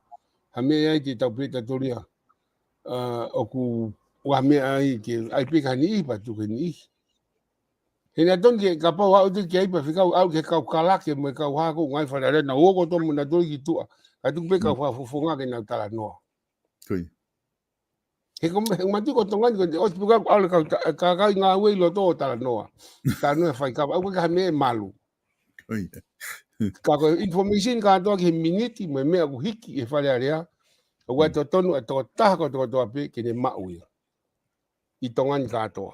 ha meʻa ai te tau pē tatolia. ʻA, ʻoku ʻi ai ha meʻa ai ke ʻai pē ki ha niʻihi pea tuku ki he niʻihi. He naʻe tonu ke kapau aʻu atu ki ai pea fekau aʻu ki he kau kalake mo e kau hako ngaahi Fale Alea naʻa nau ō kotoa mo nautolu ki tuʻa. Ka tuku pē kau Mm. fakafofonga ke nau talanoa. Ko ia. He ko e, he ko e matu ko Tonga ni ko e ʻosi pē ka ʻalu e kau ta-, ka kai ngāue ʻi loto ʻo talanoa. Talanoa e faikava, ʻoku ʻikai ha meʻa ʻe malu. Ko ia. Ka ko e information kātoa ki he miniti, mo e meʻa ʻoku hiki ʻe he Fale Alea, ʻoku ʻi ai Mm. totonu ʻa e tokotaha kotoa kotoa pē ke ne maʻu ia. ʻI Tonga ni kātoa.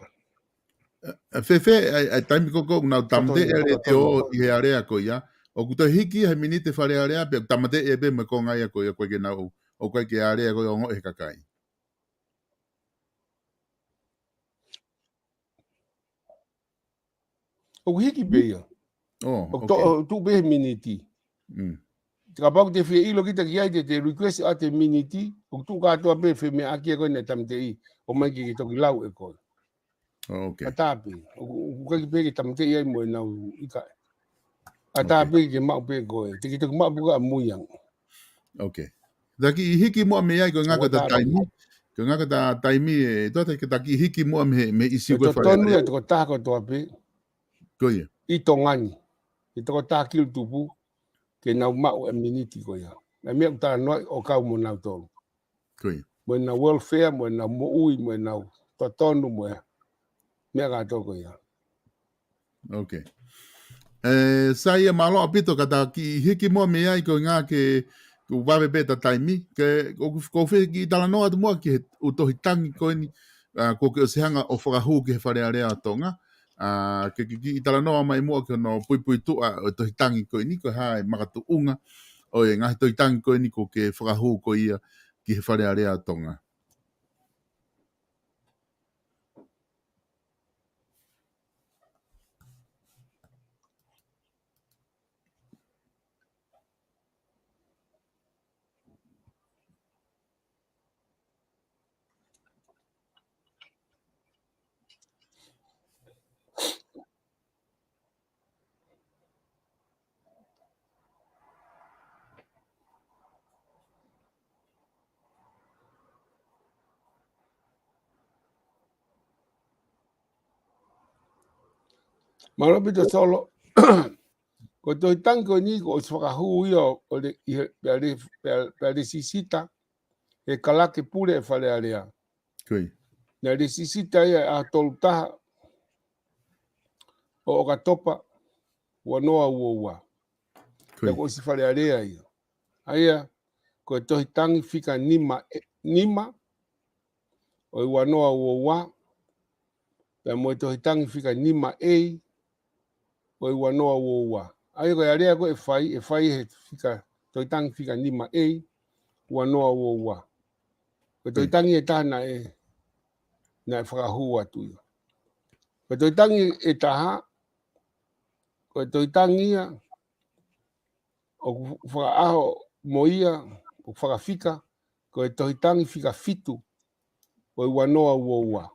ʻE, ʻe fēfē, ʻa e, ʻa e taimi ko ē ʻoku nau tāmateʻi Totonu, e letiō totonu. ʻi he alea ko ia, ʻoku toe hiki he miniti e Fale Alea, pea tāmateʻi pē mo e konga ia ko ia, ʻoku ʻikai ke nau, ʻoku ʻikai ke alea ko ia ongoʻi ʻe he kakai. ʻOku hiki pē ia. Oh, ʻOku to-, okay. ʻoku tuʻu pē he miniti. Mm. Kapau te fie ʻilo kita ki ai te, te request ʻa e miniti, ʻoku tuʻu kātoa pē femeʻaʻaki ko ē naʻe tāmateʻi, ʻomai ke, ke toki lau ʻe koe. Oh, okay. ʻAtā pē, ʻoku, ʻoku ʻikai pē ke tāmateʻi ai mo ʻenau ʻikai. ʻAtā Okay. pē ke maʻu pē koe, te ke toki maʻu pē koe ʻamui ange. Okay. Ta kiʻi hiki muʻa mei ai ko e ngata Ua ta tā taimi. Ko e ngata ta taimi ē, tō ta ke ta kiʻi hiki muʻa mei he, mei he ʻīsiu Ko e ko e Fale totonu Alea. e tokotaha kotoa pē. Ko ia. ʻI Tonga ni. ʻI he tokotaha kilu tupu. Ke nau maʻu e miniti ko ia. ʻA e meʻa ʻoku talanoa ai ʻo kau mo nautolu. Ko ia. Mo ʻenau welfare, mo ʻenau moʻui, mo ʻenau totonu, mo e meʻa kātoa ko ia. Okay. ʻE, Saia, mālō ʻaupito ka ta kiʻi hiki muʻa mei ai ko e ngā ke, ʻoku vave pē ta taimi, ke, ʻoku, ʻoku ou fie kiʻi talanoa atu muʻa ki he ʻū tohi tangi ko eni, ʻa, kuo ke ʻosi hanga ʻo fakahū ki he Fale Alea ʻo Tonga, ʻa, ke, ke kiʻi talanoa mai muʻa ki hono puipuituʻa ʻo e tohi tangi ko eni, ko e hā e makatuʻunga ʻo e ngaahi tohi tangi ko eni kuo ke fakahū ko ia ki he Fale Alea ʻo Tonga. Mālō ʻaupito Solo. Ko e tohi tangi ko eni kuo ʻosi fakahū ia ʻo le, ʻi he, pea le, pea, pea lesisita, he kalake pule e Fale Alea. Ko ia. Naʻe lesisita ia ʻaho tolu taha ʻo ʻOkatopa, ua noa ua ua. Ko ia. Pea kuo ʻosi Fale Alea ia. ʻA ia, ko e tohi tangi fika nima, e, nima, ʻo e ua noa ua ua, pea mo e tohi tangi fika nima A, ʻo e ua noa ua ua. ʻA ia ko e alea ko ē ʻe fai, ʻe fai he fika, tohi tangi fika nima A, ua noa ua ua. Ko e tohi Mm. tangi ʻe taha naʻe, naʻe fakahū atu ia. Ko e tohi tangi ʻe taha, ko e tohi tangi ia, ʻoku fakaʻaho mo ia, ʻoku fakafika, ko e tohi tangi fika fitu, ʻo e ua noa ua ua.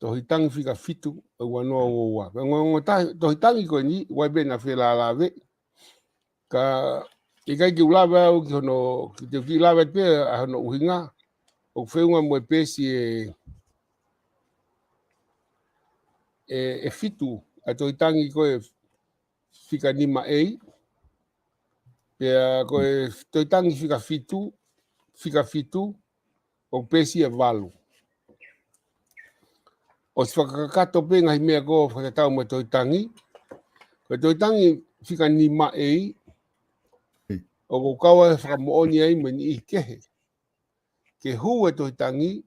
Tohi tangi fika fitu, ʻo e ua noa ua ua. Ko e ongoongo tahi, tohi tangi ko eni, ʻoku ʻi ai pē ʻena felālāveʻi. Ka ʻikai ke u lave au ki hono, ke u kiʻi lave pē ʻa hono ʻuhinga, ʻoku feʻunga mo e peesi ʻe, ʻe, ʻe fitu, ʻa e tohi tangi ko ē fika nima A, pea ko e tohi tangi fika fitu, fika fitu, ʻoku peesi ʻe valu. ʻOsi fakakakato pē ngaahi meʻa ko ē fakatatau mo e tohi tangi. Ko e tohi tangi fika nima A, ʻoku kau ai e fakamoʻoni ai mo e niʻihi kehe. Ke hū e tohi tangi,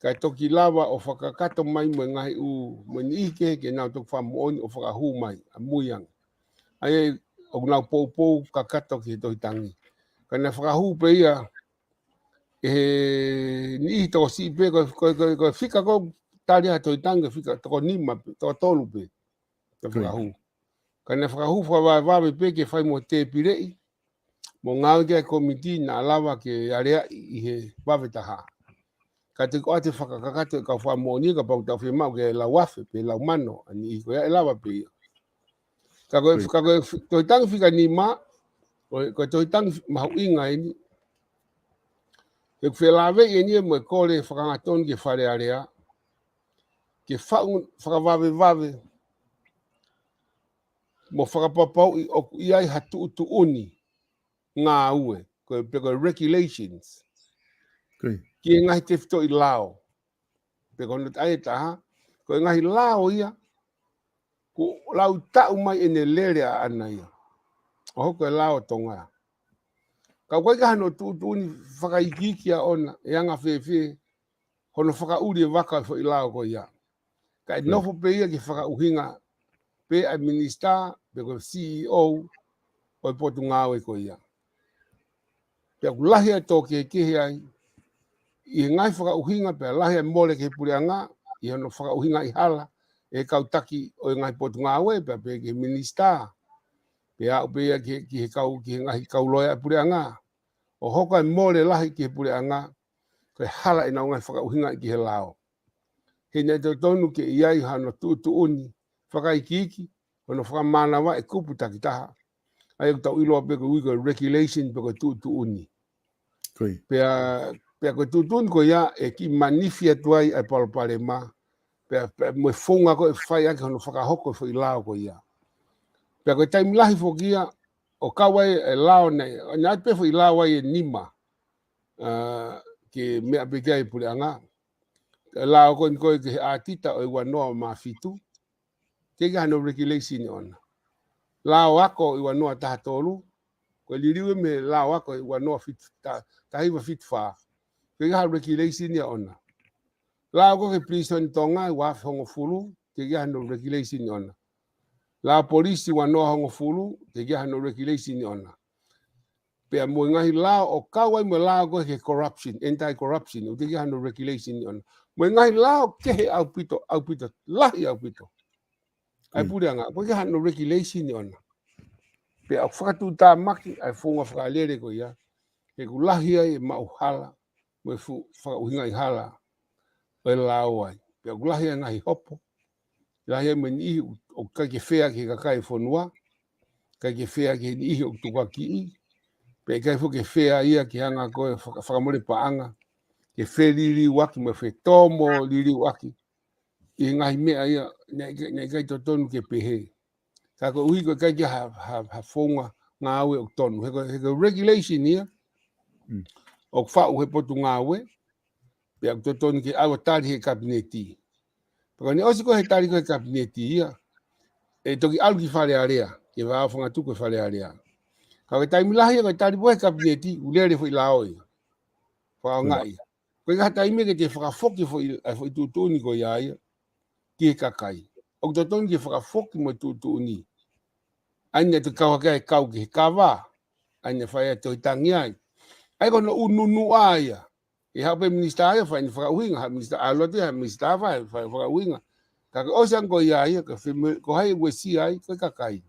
kae toki lava ʻo fakakakato mai mo e ngaahi ʻū, mo e niʻihi kehe ke nau toki fakamoʻoni ʻo fakahū mai ʻamui ange. ʻA ia ʻoku nau poupou kakato ki he tohi tangi. Ka naʻe fakahū pē ia ʻe he niʻihi tokosiʻi pē, ko, ko, ko, ko e fika ko ē tali ʻa e tohi tangi, fika toko nima pē, toko tolu pē. Ka fakahū. Ka naʻe fakahū fakavavevave pē ke fai mo e tēpileʻi, mo ngāue ki ai e kōmiti naʻa lava ke aleaʻi ʻi he vave taha. Ka te ko ʻete fakakakato e kau fakamoʻoni, kapau ʻoku tau fiemaʻu ke lau afe pe lau mano, ʻa e niʻihi ko ia ʻe lava pē ia. Ka ko e, ka ko e tohi tangi fika nima, ko e, ko e tohi tangi mahuʻinga eni. He ʻoku felāveʻi eni ia mo e kole fakaangatonu ki he Fale Alea ke faʻu fakavavevave mo fakapapauʻi ʻoku ʻi ai ha tuʻutuʻuni ngāue, ko e, pe ko e regulations. Ki he ngaahi tefitoʻi lao. Pe ko hono ʻai ʻe taha, ko e ngaahi lao ia, kuo lau taʻu mai ʻene lele ʻaʻana ia ʻo hoko ko e lao Tonga. Ka ʻoku ʻikai ke ʻi ai hano tuʻutuʻuni fakaikiiki ʻaʻona, ʻe anga fēfē hono fakaʻuli e vaka e foʻi lao ko ia. Kae nofo pē ia ke fakaʻuhinga pē ʻa e minisitā, pe ko e C E O ʻo e potungāue ko ia. Pea ʻoku lahi ʻa e tō kehekehe ai ʻi he ngaahi fakaʻuhinga, pea lahi ʻa e mole ki he puleʻanga ʻi hono fakaʻuhingaʻi hala ʻe he kau taki ʻo e ngaahi potungāue, pea pehē ki he minisitā, pea aʻu pē ia ki he, ki he kau, ki he ngaahi kau loea ʻa e puleʻanga. ʻO hoko ʻa e mole lahi ki he puleʻanga, ko e hala ʻenau ngaahi fakaʻuhingaʻi ki he lao. He naʻe totonu ke ʻi ai hano tuʻutuʻuni fakaikiiki, hono fakamānava e kupu takitaha. ʻA ia ʻoku tau ʻiloa pē ko e ui ko e regulation pe ko e tuʻutuʻuni. Pea, pea ko e tuʻutuʻuni ko ia ʻe kiʻi manifi atu ai ʻa e palopalema. Pea, pea mo e founga ko ē ʻe fai ʻaki hono fakahoko e foʻi lao ko ia. Pea ko e taimi lahi foki ia, ʻo kau ai e lao nei, ʻo ʻi ai pē foʻi lao ai ʻe nima, ʻa, ke meʻa pē ki ai e puleʻanga. Lao ko eni ko ē ki he ʻātita ʻo e ua noa mā fitu, teʻeki ai hano regulation ʻaʻona. Lao ako ʻi ua noa taha tolu, ko e liliu ia mei he lao ako ʻi ua noa fitu, ta, taha hiva fitu fā. Teʻeki ai hano regulation ʻaʻona. Lao ako ki he prison Tonga ʻi ua afe hongofulu, teʻeki ai hano regulation ʻaʻona. Lao polisi ua noa hongofulu, teʻeki ai hano regulation ʻaʻona. Pea mo e ngaahi lao ʻo kau ai mo e lao ko ē ki he corruption, anti-corruption, ʻoku teʻeki ai hano regulation ʻaʻona. Mo e ngaahi lao kehe ʻaupito, ʻaupito, lahi ʻaupito. ʻA e puleʻanga, ʻoku teʻeki ai hano regulation ʻaʻona. Pea ʻoku fakatuʻutāmaki ʻa e founga fakalele ko ia, he ʻoku lahi ai e maʻu hala, mo e fuʻu fakaʻuhingaʻi hala ʻo e lao ai. Pea ʻoku lahi ai e ngaahi hopo, lahi ai mo e niʻihi ʻoku, ʻoku ʻikai ke fea ki he kakai e fonua, ʻikai ke fea ki he niʻihi ʻoku tukuakiʻi, pea ʻikai foki ke fea ia ki he anga ko ē faka-, fakamole paʻanga, ke feliliuaki mo e fetōmoliliuaki ʻi he ngaahi meʻa ia naʻe ʻikai, naʻe ʻikai totonu ke pehē. Ka koeʻuhi ko e ʻikai ke ha, ha, ha founga ngāue ʻoku tonu. He ko e, he ko e regulation ia ʻoku faʻu he potungāue, pea ʻoku totonu ke ʻalu ʻo tali he kapineti. Pea ko ʻene ʻosi ko ē he tali ko ē he kapineti ia, ʻe toki ʻalu ki Fale Alea, ke vā fangatuku e Fale Alea. Ka ko e taimi lahi ia ko e tali pē he kapineti, ʻoku lele foʻi lao ia. Fakaongaʻi. Ko e ngaahi taimi ke te fakafoki foʻi, ʻa e foʻi tuʻutuʻuni ko ia ia ki he kakai. ʻOku totonu ke fakafoki mo e tuʻutuʻuni. ʻA ia naʻe toki kau hake ai e kau ki he kava, ʻa ia naʻe fai ai e tohi tangi ai. ʻA ia ko hono ʻunuʻunu ia. ʻE haʻu pē minisitā ia fai ʻene fakaʻuhinga, haʻu minisitā, ʻalu atu ia haʻu minisitā fai, fai fakaʻuhinga. Ka ko e ʻosi ange ko ia ia, ka fai mo, ko hai ʻe uesia ai, ko e kakai.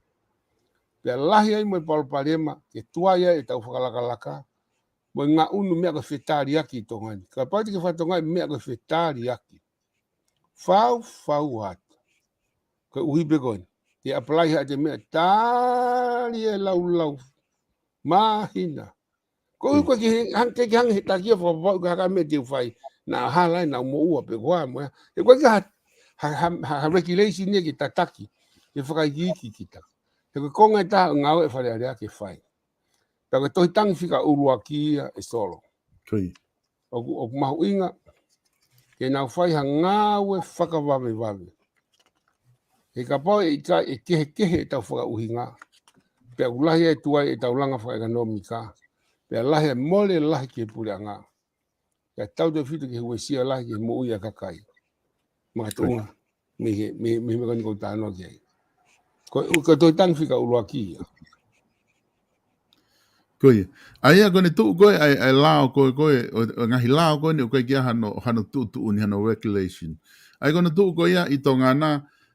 Pea lahi ai mo e palopalema, ke tuai ai ʻetau fakalakalaka, mo e ngaʻunu meʻa ko e fetaliaki ʻi Tonga ni. Kapau te ke fakatonga e meʻa ko e fetaliaki, faufau atu. Koeʻuhi pē ko eni, te apply haʻate meʻa tali e laulau. Māhina. Koeʻuhi ko e ke hang-, ke hanga he taki ia fakapapauʻi ko e hā e meʻa te u fai. Naʻa hala, naʻa moʻua pe ko e hā mo e hā. He ko e ke ha, ha, ha, ha, ha regulation ia ke tataki, ke fakaikiiki kita. He ko e konga ʻe taha ʻo e ngāue ʻa e Fale Alea ke fai. Pea ko e tohi tangi fika ʻuluaki ia ʻe Solo. ʻOku, ʻoku mahuʻinga ke nau fai ha ngāue fakavavevave. He kapau ʻe ʻikai, ʻe kehekehe ʻetau fakaʻuhinga, pea ʻoku lahi e tuai ʻetau langa fakaʻekonōmika, pea lahi e mole lahi ki he puleʻanga. Ka tau te fito ke uesia lahi ke moʻui ʻa e kakai. Makatuʻunga mei he, mei he, mei he meʻa ko eni ʻoku ou talanoa ki ai. Ko, ko e tohi tangi fika ʻuluaki ia. Ko ia. ʻA ia ko ʻene tuʻu ko ē, ʻa e, ʻa e lao ko ē, ko ē, ʻo, ʻo e ngaahi lao ko eni, ʻoku ʻikai ke ʻi ai hano, hano tuʻutuʻuni, hano regulation. ʻA ia ko ʻene tuʻu ko ia ʻi Tonga na,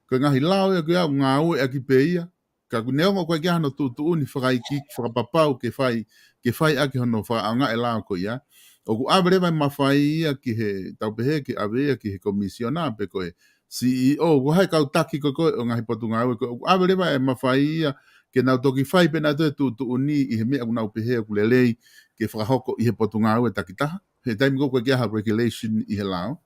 ko e ngaahi lao ia ko ia ʻoku ngāueʻaki pē ia, ka ʻoku neongo ʻoku ʻikai ke ʻi ai hano tuʻutuʻuni fakaikiiki, fakapapau ke fai, ke fai ʻaki hono fakaʻaongaʻi e lao ko ia. ʻOku ʻave leva e mafai ia ki he, tau pehē ke ʻave ia ki he komisiona pe ko e C E O, ko hai kau taki ko ē ʻo e ngaahi potungāue ko ē, ʻoku ʻave leva e mafai ia ke nau toki fai pē nautolu e tuʻutuʻuni ʻi he meʻa ʻoku nau pehē ʻoku lelei ke fakahoko ʻi he potungāue takitaha. He taimi ko ē ʻoku ʻikai ke ʻi ai ha regulation ʻi he lao.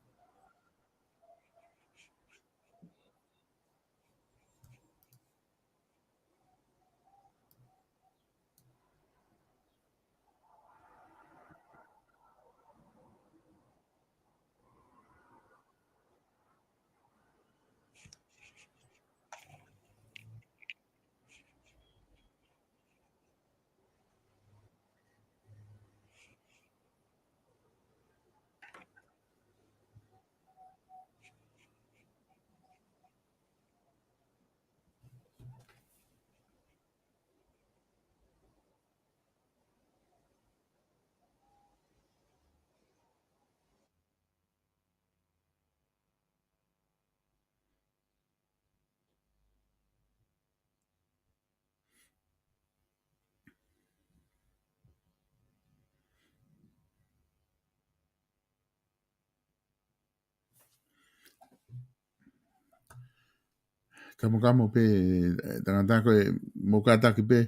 Kamokamo pē, eh, tangata ko e, mou kātaki pē,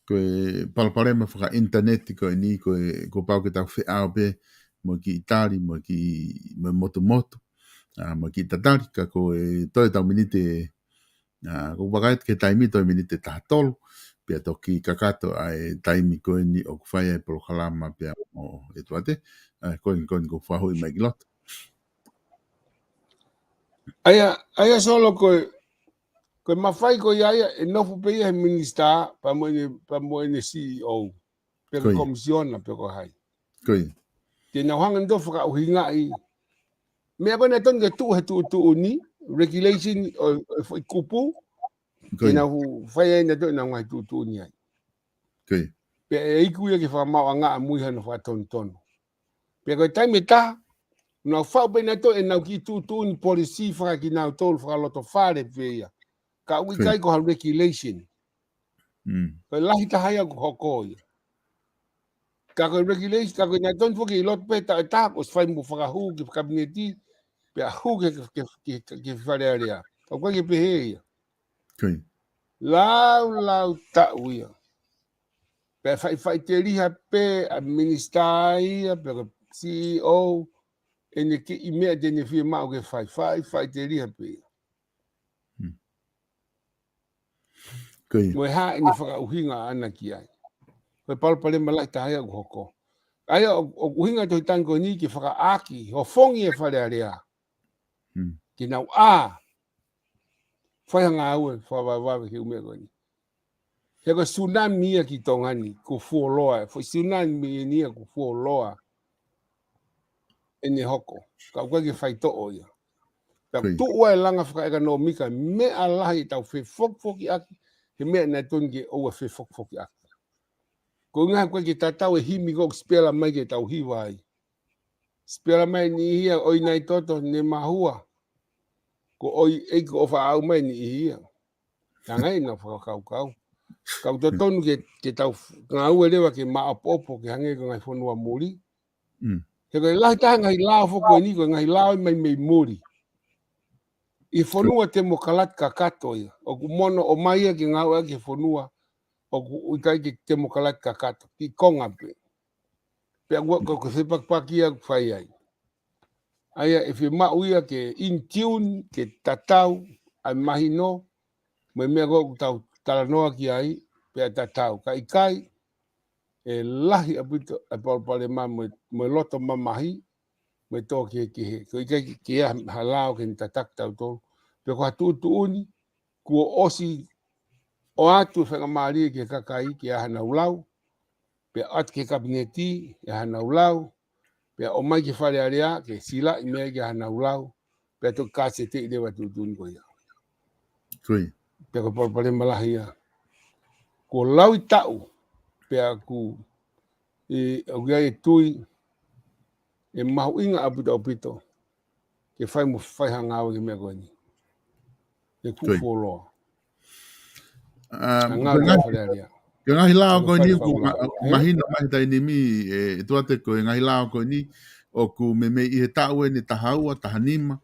ko e palopalema fakaʻinitaneti ko eni, ko e, kuo pau ke tau feʻao pē, mo e kiʻi tali, mo e kiʻi, mo e motumotu, ʻa, mo e kiʻi tatali, ka ko e toe tau miniti, ʻa, ʻoku ou vakai atu ki he taimi toe miniti ʻe taha tolu, pea toki kakato ʻa e taimi ko eni ʻoku fai ai e polokalama pea mo ʻEtuate, ʻa, ko eni, ko eni ʻoku ou fakahoʻi mai ki loto. ʻA ia, ʻa ia Solo ko e, ko e mafai ko ia ia, ʻe nofo pē ia he minisitā, pea mo ʻene, pea mo ʻene C E O, pe ko e komisiona, pe ko hai. Ko ia. Te nau hanga ʻo fakaʻuhingaʻi. Meʻa ko ē naʻe tonu ke tuʻu he tuʻutuʻuni, regulation ʻo, ʻo e foʻi kupu, te nau fai ai nautolu ʻenau ngaahi tuʻutuʻuni ai. Ko ia. Pea ʻe iku ia ke fakamaauʻanga ʻamui hano fakatonutonu. Pea ko e taimi ʻe taha, nau faʻu pē nautolu ʻenau kiʻi tuʻutuʻuni polisī fakakinautolu fakalotofale pē ia. Ka ʻoku ʻikai ko ha regulation. Ko e lahi taha ia ʻoku hoko ia. Ka ko e regulation, ka ko e naʻe tonu foki ʻi loto pē taʻu ʻe taha, ʻosi fai mo fakahū ki he kapineti, pea hū ki he, ki he, ki he, ki he Fale Alea. Ka ʻoku ʻikai ke pehē ia. Lau, lau taʻu ia. Pea faʻifaʻiteliha pē ʻa e minisitā ia, pe ko e C E O, ʻene kiʻi meʻa te ne fiemaʻu ke fai, faʻifaʻiteliha pē ia. Ko ia. Mo e hā ʻene fakaʻuhinga ʻaʻana ki ai. Ko e palopalema lahi taha ia ʻoku hoko. ʻA ia ʻoku, ʻoku ʻuhinga e tohi tangi ko eni ke fakaʻaki, hofongi e Fale Alea. Ke nau ʻā. Fai ha ngāue, fakavavevave ki he ʻū meʻa ko eni. He ko e tsunami ia ki Tonga ni, kuo fuoloa, foʻi tsunami eni ia kuo fuoloa ʻene hoko. Ka ʻoku ʻikai ke faitoʻo ia. Ka tuʻu ai e langa fakaʻekonōmika, meʻa lahi ʻetau fefokifokiʻaki, he meʻa naʻe tonu ke ʻoua fefokifokiʻaki. Ko e ʻuhinga he ʻoku ʻikai ke tatau e himi ko ē ʻoku sipela mai ke tau hiva ai. Sipela mai niʻihi ia ʻo ʻi nai toto ne mahua. Ko ʻoi ʻeiki ʻofa ʻau mai niʻihi ia. Tangai na fakakaukau. Ka ʻoku totonu ke, ke tau ngāue leva ke maopoopo ke hangē ko e ngaahi fonua muli. He ko e lahi taha e ngaahi lao foki ko eni ko e ngaahi lao mai mei muli. ʻI he fonua temokalati kakato ia. ʻOku mono ʻomai ia ke ngāueʻaki he fonua ʻoku ʻikai ke temokalati kakato. Ki konga pē. Pea ʻoku, ʻoku, ʻoku fepakipaki ia ʻoku fai ai. ʻA ia ʻe fiemaʻu ia ke in tune, ke tatau, ʻa e mahino, mo e meʻa ko ē ʻoku tau talanoa ki ai, pea tatau. Ka ʻikai, ʻe lahi ʻaupito e palopalema mo e, mo e loto mamahi, mo e tō kehekehe. Ko e ʻikai ke, ke ʻi ai ha lao ke ne tataki tautolu. Pe ko ha tuʻutuʻuni, kuo ʻosi ʻoatu e faingamālie ki he kakai ke ʻi ai hanau lau, pea ʻoatu ki he kapineti ʻi ai hanau lau, Pea ʻomai ki Fale Alea, ke silaʻi mei ai ke hanau lau. Pea toki kāseti leva tuʻutuʻuni ko ia. Ko ia. Pea ko e palopalema lahi ia. Kuo lau ʻi taʻu, pea ʻoku, ʻe, ʻoku ʻi ai e tui, ʻe mahuʻinga ʻaupito ʻaupito ke fai mo fai ha ngāue ki he meʻa ko eni. ʻE kuo fuoloa. ʻA, ngāue ki Fale Alea. Ko e ngaahi lao ko eni ʻoku ma-, ʻoku mahino mai he taimi ni, ʻe, ʻe Tuate, ko e ngaahi lao ko eni ʻoku meimei ʻi he taʻu eni taha ua, taha nima,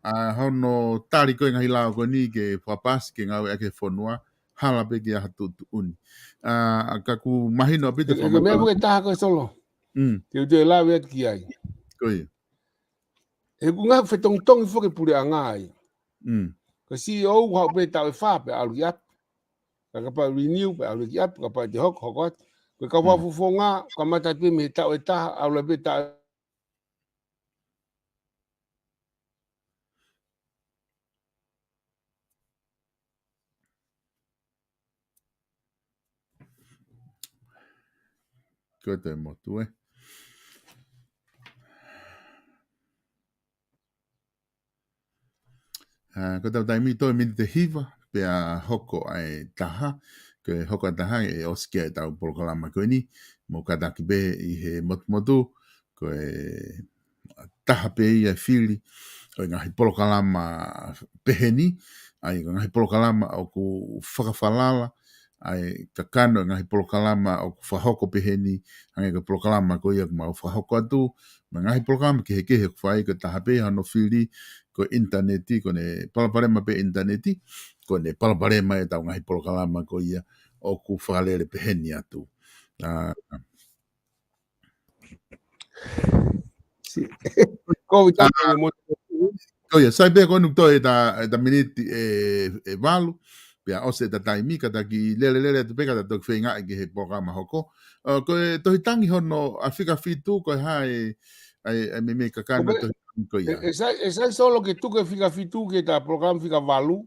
ʻa hono tali ko e ngaahi lao ko eni ke fakapaasi ke ngāueʻaki he fonua, hala pē ke ʻi ai ha tuʻutuʻuni. ʻA, ka ʻoku mahino ʻaupito e, e, ko e meʻa fakamatala. Ko e taha ko e Solo. Mm. Te u toe lave atu ki ai. Ko ia. He ʻoku ngaahi fetongitongi foki e puleʻanga ia. Mm. Ko e C E O ʻoku haʻu pē taʻu ʻe fā pea ʻalu ki ʻapi. Ka kapau renew pea ʻalu ki ʻapi, kapau te hoko, hoko atu. Ko e kau fakafofonga, kamata pē mei he taʻu ʻe taha, ʻalu pē taʻu Ko e toe motu, ē. ʻA, ko ʻetau taimi toe miniti ʻe hiva, pea hoko ʻa e taha, ko e hoko ʻa e taha, ʻe ʻosi ki ai ʻetau polokalama ko eni, mou kātaki pē ʻi he motumotu, ko e taha pē ia e fili ʻo e ngaahi polokalama pehē ni, ʻa ia ko e ngaahi polokalama ʻoku fakafalala ʻa e kakano ʻo e ngaahi polokalama ʻoku fakahoko pehē ni, hangē ko e polokalama ko ia ʻoku mau fakahoko atu, mo e ngaahi polokalama kehekehe ʻoku fai, ko e taha pē ia hono fili, ko e ʻinitaneti, ko ʻene palopalema pē ʻinitaneti, ko ʻene palopalema ʻetau ngaahi polokalama ko ia ʻoku fakalele pehē ni atu. ʻA, Si-, ko e taimi ʻa, mo-, ko ia, sai pē ko eni toe ʻeta, ʻeta miniti ʻe, ʻe valu, pea ʻosi ʻeta taimi, kātaki lele lele atu pē ka ta toki feingaʻi ki he polokalama hoko. ʻA, ko e Tohi Tangi hono ʻa e fika fitu, ko e hā e, ʻa e, ʻa e meimei kakano ko e, Tohi Tangi ko ia. ʻE, ʻe sai, ʻe sai Solo ke tuku e fika fitu ki heʻeta polokalama fika valu.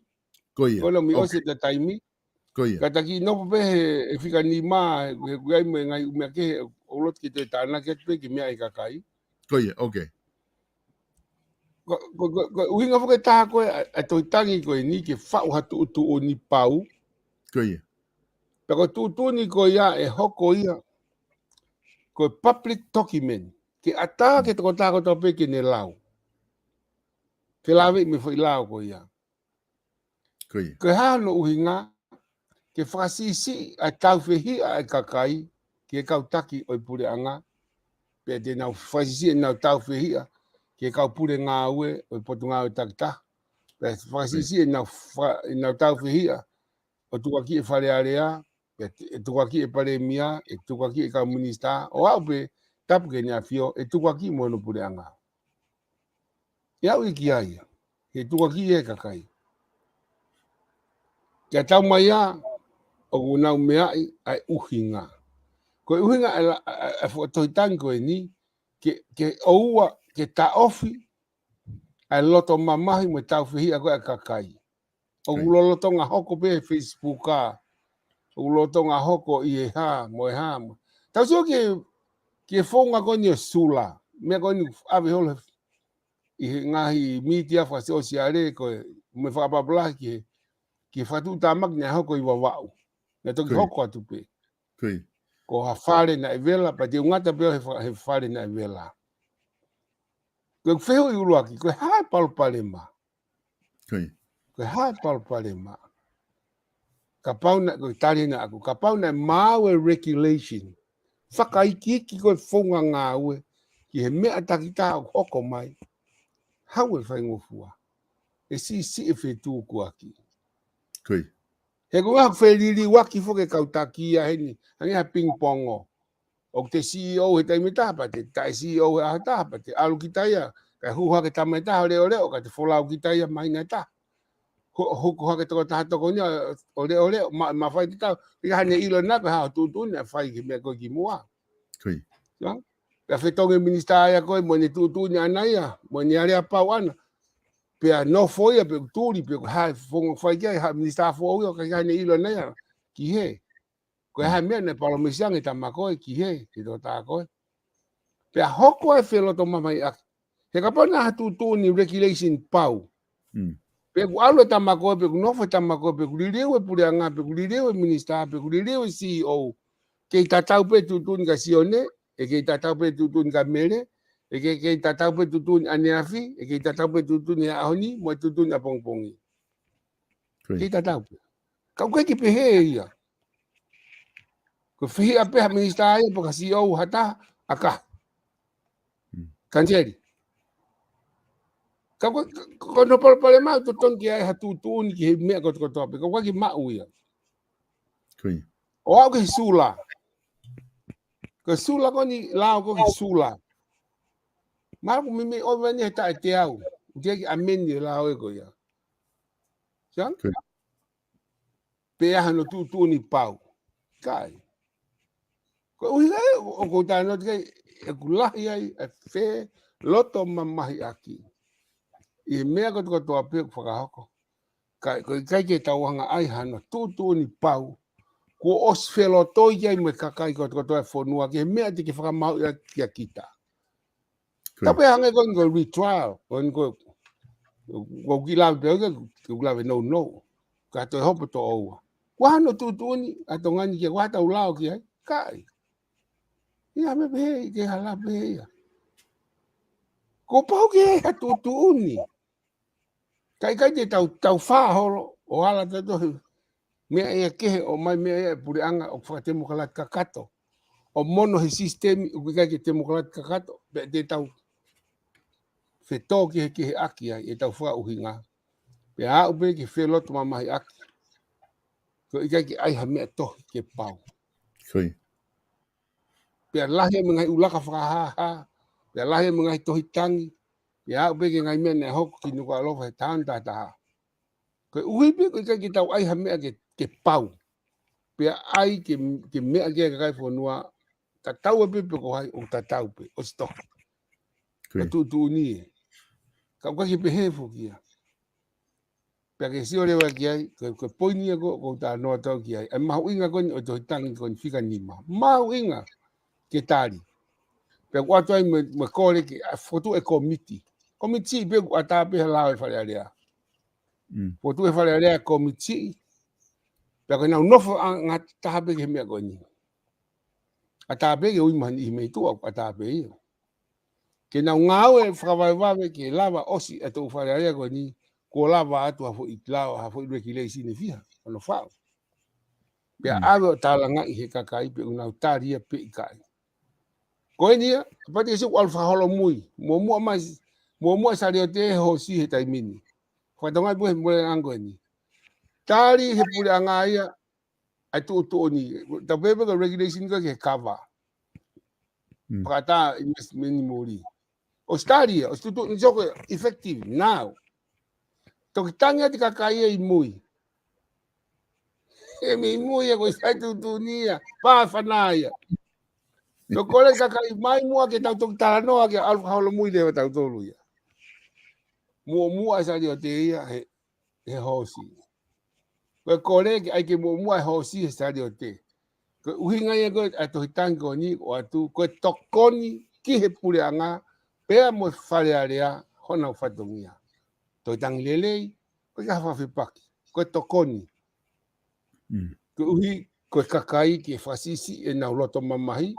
Ko ia. Ko e lami ʻosi ʻeta taimi. Ko ia. Kātaki nofo pē he, he fika nima, he, he ʻoku ʻi ai mo e ngaahi ʻū meʻa kehe, ʻoku loto ke toe tānaki atu pē ke meʻa ʻa e kakai. Ko ia, okay. Ko, ko, ko, ko e ʻuhinga foki ʻe taha ko ē ʻa, ʻa e Tohi Tangi ko eni ke faʻu ha tuʻutuʻuni pau. Ko ia. Pea ko e tuʻutuʻuni ko ia ʻe hoko ia ko e public document. Ke ʻatā ki he tokotaha kotoa pē ke ne lau. Ke lave mo e foʻi lao ko ia. Ko ia. Ko e hā hono ʻuhinga, ke fakasiʻisiʻi ʻa e tāufehiʻa ʻa e kakai ki he kau taki ʻo e puleʻanga, pea te nau fakasiʻisiʻi ʻenau tāufehiʻa ki he kau pule ngāue ʻo e Potungāue Takitaha, pea fakasiʻisiʻi ʻenau fa-, ʻenau tāufehiʻa ʻo tukuakiʻi e Fale Alea, ʻe, ʻe tukuakiʻi e Palēmia, ʻe tukuakiʻi e kau minisitā, ʻo aʻu pē tapu ki Heʻene ʻAfio, ʻe tukuakiʻi mo hono puleʻanga. ʻE aʻu ia ki ai, he tukuakiʻi e kakai. Ke tau mai ā, ʻoku nau meaʻi ʻa e ʻuhinga. Ko e ʻuhinga ʻa e la-, ʻa e, ʻa e foʻi Tohi Tangi ko eni, ke, ke ʻoua, ke taʻofi ʻa e loto mamahi mo e tāufehiʻa ko ē ʻa e kakai. ʻOku lolotonga hoko pē he Facebook ā. ʻOku lolotonga hoko ʻi he hā, mo e hā, mo. Tau sio ki he, ki he founga ko eni ʻo e sula. Meʻa ko eni ʻave holo ʻi he ngaahi mītia fakasōsiale ko ē, mo e fakapapālangi ki he, ki he fakatuʻutāmaki naʻe hoko ʻi Vavaʻu. Naʻe toki hoko atu pē. Ko ha fale naʻe vela, pea te u ngata pē he fa-, he fale naʻe vela. Ko e fehuʻi ʻuluaki, ko e hā e palopalema? Ko e hā e palopalema? Kapau naʻe, ko e tali ena ʻaku, kapau naʻe maau e regulation, fakaikiiki ko e founga ngāue ki he meʻa takitaha ʻoku hoko mai, hau e faingofua, ʻe siʻisiʻi e fetukuaki. He ko e ngaahi feliliuaki foki e kau taki ia heni, hangē ha ping-pongo. ʻOku te CEO he taimi ʻe taha, pea te taʻe CEO he ʻaho ʻe taha, pea te ʻalu kita ia, kae hū hake tama ʻe taha ʻo leʻoleʻo, ka te folau kita ia māhina ʻe taha. Ho-, hoko hake tokotaha tokoni ia ʻo leʻoleʻo, ma-, mafai te tau, ʻikai haʻane ʻilo naʻa ko e hā hoʻo tuʻutuʻuni naʻe fai ki he meʻa ko ē kimuʻa. Pea fetongi e minisitā ia ko ē mo ʻene tuʻutuʻuni ʻana ia, mo ʻene aleapau ʻana. Pea nofo ia, pea tuli, pea ko e hā e founga ʻoku fai ki ai, ha minisitā foʻou ia, ʻikai haʻane ʻilo naʻa ia ki hē. Ko e hā e meʻa naʻe palōmesi ange tama ko ē ki hē, ki he tokotaha ko ē. Pea hoko ai e felotomamahiʻaki. He kapau naʻe ʻi ai ha tuʻutuʻuni regulation pau. Mm. Pe ʻoku ʻalu e tama ko ē, pe ʻoku nofo e tama ko ē, pe ʻoku liliu e puleʻanga, pe ʻoku liliu e minisitā, pe ʻoku liliu e C E O. Kei tatau pē tuʻutuʻuni kia Sione, ʻe kei tatau pē tuʻutuʻuni kia Mele, ʻe kei, kei tatau pē tuʻutuʻuni ʻaneafi, ʻe kei tatau pē tuʻutuʻuni ʻaho ni, mo e tuʻutuʻuni ʻapongipongi. Kei tatau pē. Ka ʻoku ʻikai ke pehē ia. Ko e fehiʻa pē ha minisitā ia, pe ko ha C E O ha taha, ʻa kahi. Mm. Kaniseli. Ka ko, ko, ko hono palopalema ʻoku totonu ke ʻi ai ha tuʻutuʻuni ki he meʻa kotokotoa pē. Ka ʻoku ʻikai ke maʻu ia. ʻO aʻu ki he sula. Ko e sula ko eni, lao ko ē ki he sula. Mahalo ʻoku meimei ʻova eni he taʻe teau. ʻOku ʻikai ke amend e lao ē ko ia. Pe ʻi ai hano tuʻutuʻuni pau. ʻIkai. Ko e ʻuhinga ia ʻoku ou talanoa atu ki ai, ʻoku lahi ai e felotomamahiʻaki ʻi he meʻa kotokotoa pē ʻoku fakahoko. Ka ko e ʻikai ke tau hanga ʻai hano tuʻutuʻuni pau, kuo ʻosi felotoi ki ai mo e kakai kotokotoa e fonua ki he meʻa te ke fakamaauʻi ʻaki kia kita. Tapu e hangē ko eni ko e retrial, ko eni ko, ko e kiʻi lave pē, ko e kiʻi lave nounou. Ka toe hopo toʻoua. Ko e hā hano tuʻutuʻuni ʻa Tonga ni ki ai, ko e hā ʻetau lao ki ai? ʻIkai. ʻI ai ha meʻa pehē, ʻikai ke hala pehē ia. Kuo pau ke ʻi ai ha tuʻutuʻuni. Ka ʻikai te tau, tau fā holo, ʻo ala tautolu he meʻa ia kehe, ʻo ʻomai meʻa ia e puleʻanga ʻoku fakatemokalati kakato. ʻO mono he sisitemi ʻoku ʻikai ke temokalati kakato, pea te tau fetōkehekeheʻaki ai ʻetau fakaʻuhinga. Pea aʻu pē ki he felotomamahiʻaki. Ko e ʻikai ke ʻai ha meʻa tohi ke pau. Pea lahi ai mo e ngaahi ʻulaka fakahāhā, pea lahi ai mo e ngaahi tohi tangi, pea aʻu pē ki he ngaahi meʻa naʻe hoko ki Nukuʻalofa he taʻu ni taha taha. Ko e ʻuhi pē ko e ʻikai ke tau ʻai ha meʻa ke, ke pau. Pea ʻai ke, ke meʻa ki ai e kakai e fonua, tatau ai pē pe ko hai, ʻoku tatau pē, ʻosi tohi. Ko e tuʻutuʻuni ē. Ka ʻoku ʻikai ke pehē foki ia. Pea ke sio leva ki ai, ko, ko e poini ia ko, ʻoku ou talanoa atu ki ai. ʻA e mahuʻinga ko eni ʻo e tohi tangi ko eni fika nima. Mahuʻinga ke tali. Pea ʻoku ʻoatu ai mo e, mo e kole ke, ʻa, fokotuʻu e kōmiti. Kōmiti pē ʻoku ʻatā pē he lao e Fale Alea. Fokotuʻu e Fale Alea kōmiti. Pea ko ʻenau nofo ʻa, ngataʻa pē ki he meʻa ko eni. ʻAtā pē ke ui mai ha niʻihi mei tuʻa, ʻatā pē ia. Ke nau ngāue fakavavevave ke lava ʻosi e toʻu Fale Alea ko eni, kuo lava atu ha foʻi lao, ha foʻi regulation ʻe fiha, hono faʻu. Pea ʻave ʻo tālangaʻi he kakai pe ʻoku nau tali ia pe ʻikai. Ko eni ia, kapau te ke sio ʻoku ʻalu fakaholomui, muʻomuʻa mai, muʻomuʻa e saliote he hoosi he taimi ni. Fakatonga pē he mole ango eni. Tali he puleʻanga ia, ʻa e tuʻutuʻuni, tau pehē pē ko e regulation ko ē ki he kava. Fakaʻatā investment muli. ʻOsi tali ia, ʻosi tuʻutuʻuni, so ko e effective now. Toki tangi atu e kakai ia ʻi mui. ʻE mei mui ia ko e sai tuʻutuʻuni ia, pā fana ia. So ko e kakai mai muʻa ke tau toki talanoa ke ʻalu fakaholomui leva tautolu ia. Muʻomuʻa e saliote ia, he he hoosi. Ko e kole ke ʻai ke muʻomuʻa e hoosi he saliote. Ko e ʻuhinga ia ko e ʻa e tohi tangi ko eni ʻoku ʻoatu, ko e tokoni ki he puleʻanga, pea mo e Fale Alea, honau fatongia. Tohi tangi lelei, ʻoku ʻikai ha fakafepaki. Ko e tokoni. Koeʻuhi, ko e kakai ke fakasiʻisiʻi ʻenau loto mamahi,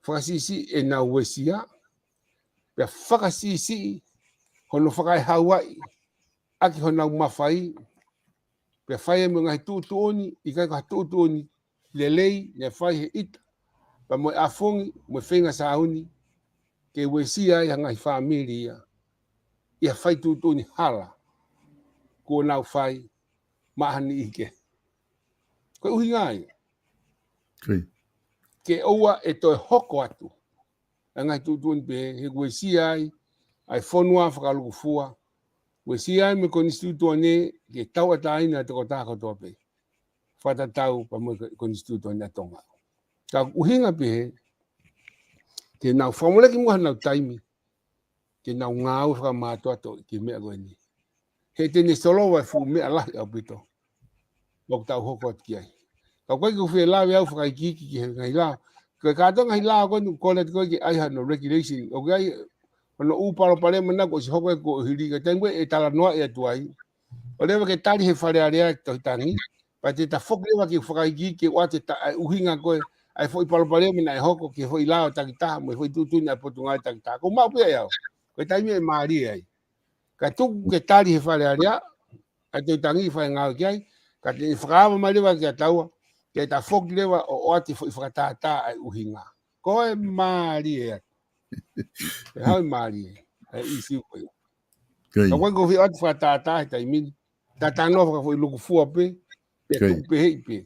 fakasiʻisiʻi ʻenau uesia, pea fakasiʻisiʻi hono fakaehauaʻi ʻaki honau mafai, pea fai mo e ngaahi tuʻutuʻuni, ʻikai ko ha tuʻutuʻuni lelei, naʻe fai he ʻita, pea mo e ʻafungi, mo e feinga sāuni, ke uesia ai ha ngaahi fāmili ia, ʻi ha fai tuʻutuʻuni hala, kuo nau fai, maʻa ha niʻihi kehe. Ko e ʻuhinga ia. Ke ʻoua ʻe toe hoko atu ʻa e ngaahi tuʻutuʻuni pehē, he kuo uesia ai ʻa e fonua fakalūkufua, uesia ai mo e konisitūtone ke tauʻatāina e tokotaha kotoa pē. Fakatatau pea mo e konisitūtone ʻa Tonga. Ka ʻuhinga pehē, ke nau fakamoleki muʻa hanau taimi, ke nau ngāue fakamātoato ki he meʻa ko eni. He te ne solova e fuʻu meʻa lahi ʻaupito ʻoku tau hoko atu ki ai. Ka ʻoku ʻikai ke u fie lave au fakaikiiki ki he ngaahi lao, Ko e kātoa ngaahi lao ko eni ʻoku kole atu ko ē ke ʻai hano regulation. ʻOku ʻi ai hono ʻū palopalema naʻe ʻosi hoko ʻi he kuohili, ka taimi ko ē ʻe talanoaʻi atu ai. ʻO leva ke tali he Fale Alea e tohi tangi, pea te ta foki leva ke fakaikiiki ke ʻoatu e ta-, ʻa e ʻuhinga ko ē ʻa e foʻi palopalema naʻe hoko ki he foʻi lao takitaha mo e foʻi tuʻutuʻuni ʻa e Potungāue takitaha. Ko e maʻu pē ia ʻe au. Ko e taimi ʻe mālie ai. Ka tuku ke tali he Fale Alea ʻa e tohi tangi, fai e ngāue ki ai, ka te ne fakaava mai leva kia taua, ke ta foki leva ʻo ʻoatu e foʻi fakatātā ʻa e ʻuhinga. Ko e mālie ia. Ko e hā e mālie ʻa e ʻīsiu ko ia. Ko ia. Ka ʻoku ʻikai ko e foʻi ʻoatu fakatātā he taimi ni. Ta talanoa fakafoʻi lukufua pē, pea Ko ia. tuku pē hei pē.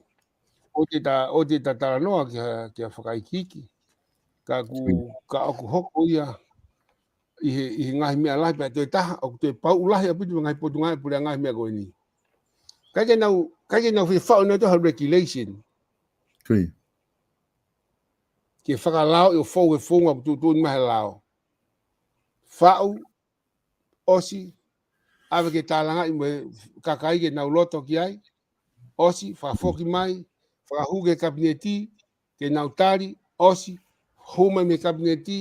ʻOua te ta, ʻoua te ta talanoa kia, kia fakaikiiki. Ka ʻoku, Ko ia. ka ʻoku hoko ia ʻi he, ʻi he ngaahi meʻa lahi pea toe taha, ʻoku toe pauʻu lahi ʻaupito mo e ngaahi Potungāue Puleʻanga he meʻa ko eni. ʻIkai ke nau, ʻikai ke nau fie faʻu nautolu ha regulation. Ko ia. Ke fakalaoʻi ʻo fou he founga ʻoku tuʻutuʻuni mai he lao. Faʻu, ʻosi, ʻave ke tālangaʻi mo e kakai ke nau loto ki ai, ʻosi, fakafoki mai, fakahū ki he Kapineti, ke nau tali, ʻosi, hū mai mei he Kapineti,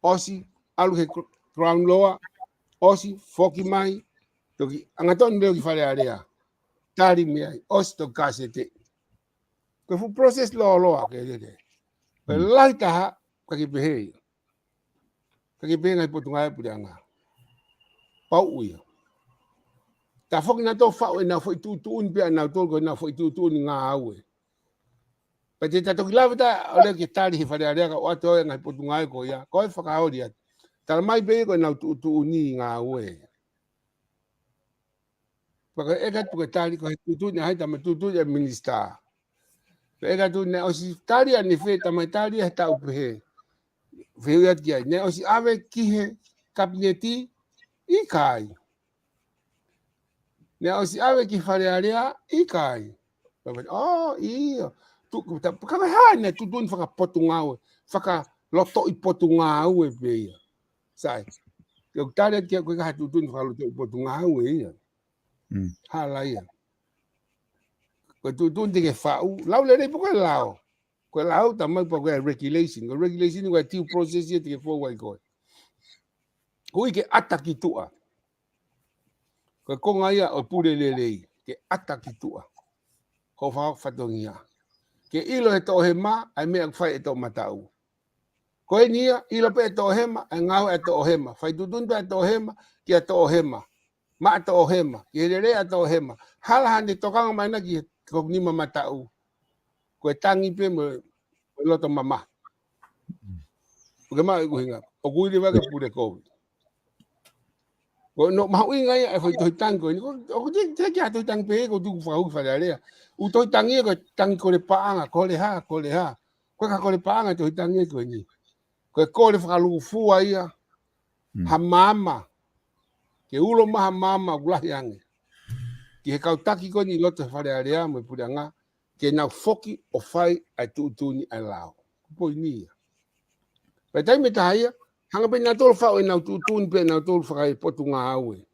ʻosi, ʻalu ki he gr-, ground law, ʻosi, foki mai, toki angatonu leva ki Fale Alea. Tali mei ai, ʻosi, toki kāsete. Ko e full process lōloa ke lele. Ko e Mm. lahi taha, ʻikai ke pehē ia. ʻIkai ke pehē ngaahi Potungāue Puleʻanga. Pauʻu ia. Ta foki nautolu faʻu ʻenau foʻi tuʻutuʻuni pē ʻanautolu, ko ʻenau foʻi tuʻutuʻuni ngāue. Pea te ta toki lave ta ʻo lea ke tali he Fale Alea ka ʻoatu ʻe au e ngaahi Potungāue ko ia. Ko e fakaoli atu. Tala mai pē ko ʻenau tuʻutuʻuni ngāue. Pea ko e ʻeke atu ko e tali ko e tuʻutuʻuni ʻa hai, tama tuʻutuʻuni ʻa e Minisitā. Pea ʻeke atu naʻe ʻosi tali ʻanefē, tama tali he taʻu pehē. Fehuʻi atu ki ai. Naʻe ʻosi ʻave ki he Kapineti, ʻikai. Naʻe ʻosi ʻave ki Fale Alea, ʻikai. Pea pehē, ʻō, ʻio. Tu, ta, ka ko e hā ʻene tuʻutuʻuni fakapotungāue, fakalotoʻi Potungāue pē ia. Sai. Ke u tali atu ki ai ko e hā e tuʻutuʻuni fakalotoʻi Potungāue ia. Mm. Hala ia. Ko e tuʻutuʻuni te ke faʻu, lau lelei pē ko e lao. Ko e lao, tala mai pē ko e regulation. Ko e regulation ko e due process ia te ke fou ai koe. Ui ke ʻata ki tuʻa. Ko e konga ia ʻo e pule lelei, ke ʻata ki tuʻa. Ko e fatongia. Ke ʻilo ʻe he toʻohema ʻa e meʻa ʻoku fai ʻe he toʻomataʻu. Ko eni ia, ʻilo pē ʻe he toʻohema ʻa e ngāue ʻa e toʻohema. Fai tuʻutuʻuni pē ʻa e toʻohema kia toʻohema. Maʻa toʻohema, ki he lelei ʻa toʻohema. Hala haʻane tokanga mai ʻana ki he, ki hoku nima mataʻu. Ko e tangi pē mo, mo e loto mamahi. ʻOku ke maʻu e ʻuhinga, ʻoku ʻi ai leva ke pule kovi. Ko hono mahuʻinga ia e foʻi tohi tangi ko eni, ko, ʻoku te, te ke ʻai tohi tangi pē, ko e tuku fakahū ki Fale Alea. ʻOku tohi tangi ia ko e tangi kole paʻanga, kole hā, kole hā. Ko e ka kole paʻanga e tohi tangi ko eni. Ko e kole fakalukufua ia, Mm. ha maama. Ke ulo mai ha maama ʻoku lahi ange. Ki he kau taki ko eni ʻi loto he Fale Alea mo e Puleʻanga, ke nau foki ʻo fai ʻa e tuʻutuʻuni ʻa e lao. Ko e poini ia. Pea taimi ʻe taha ia, hanga pē nautolu faʻu ʻenau tuʻutuʻuni pē nautolu fakaepotungāue.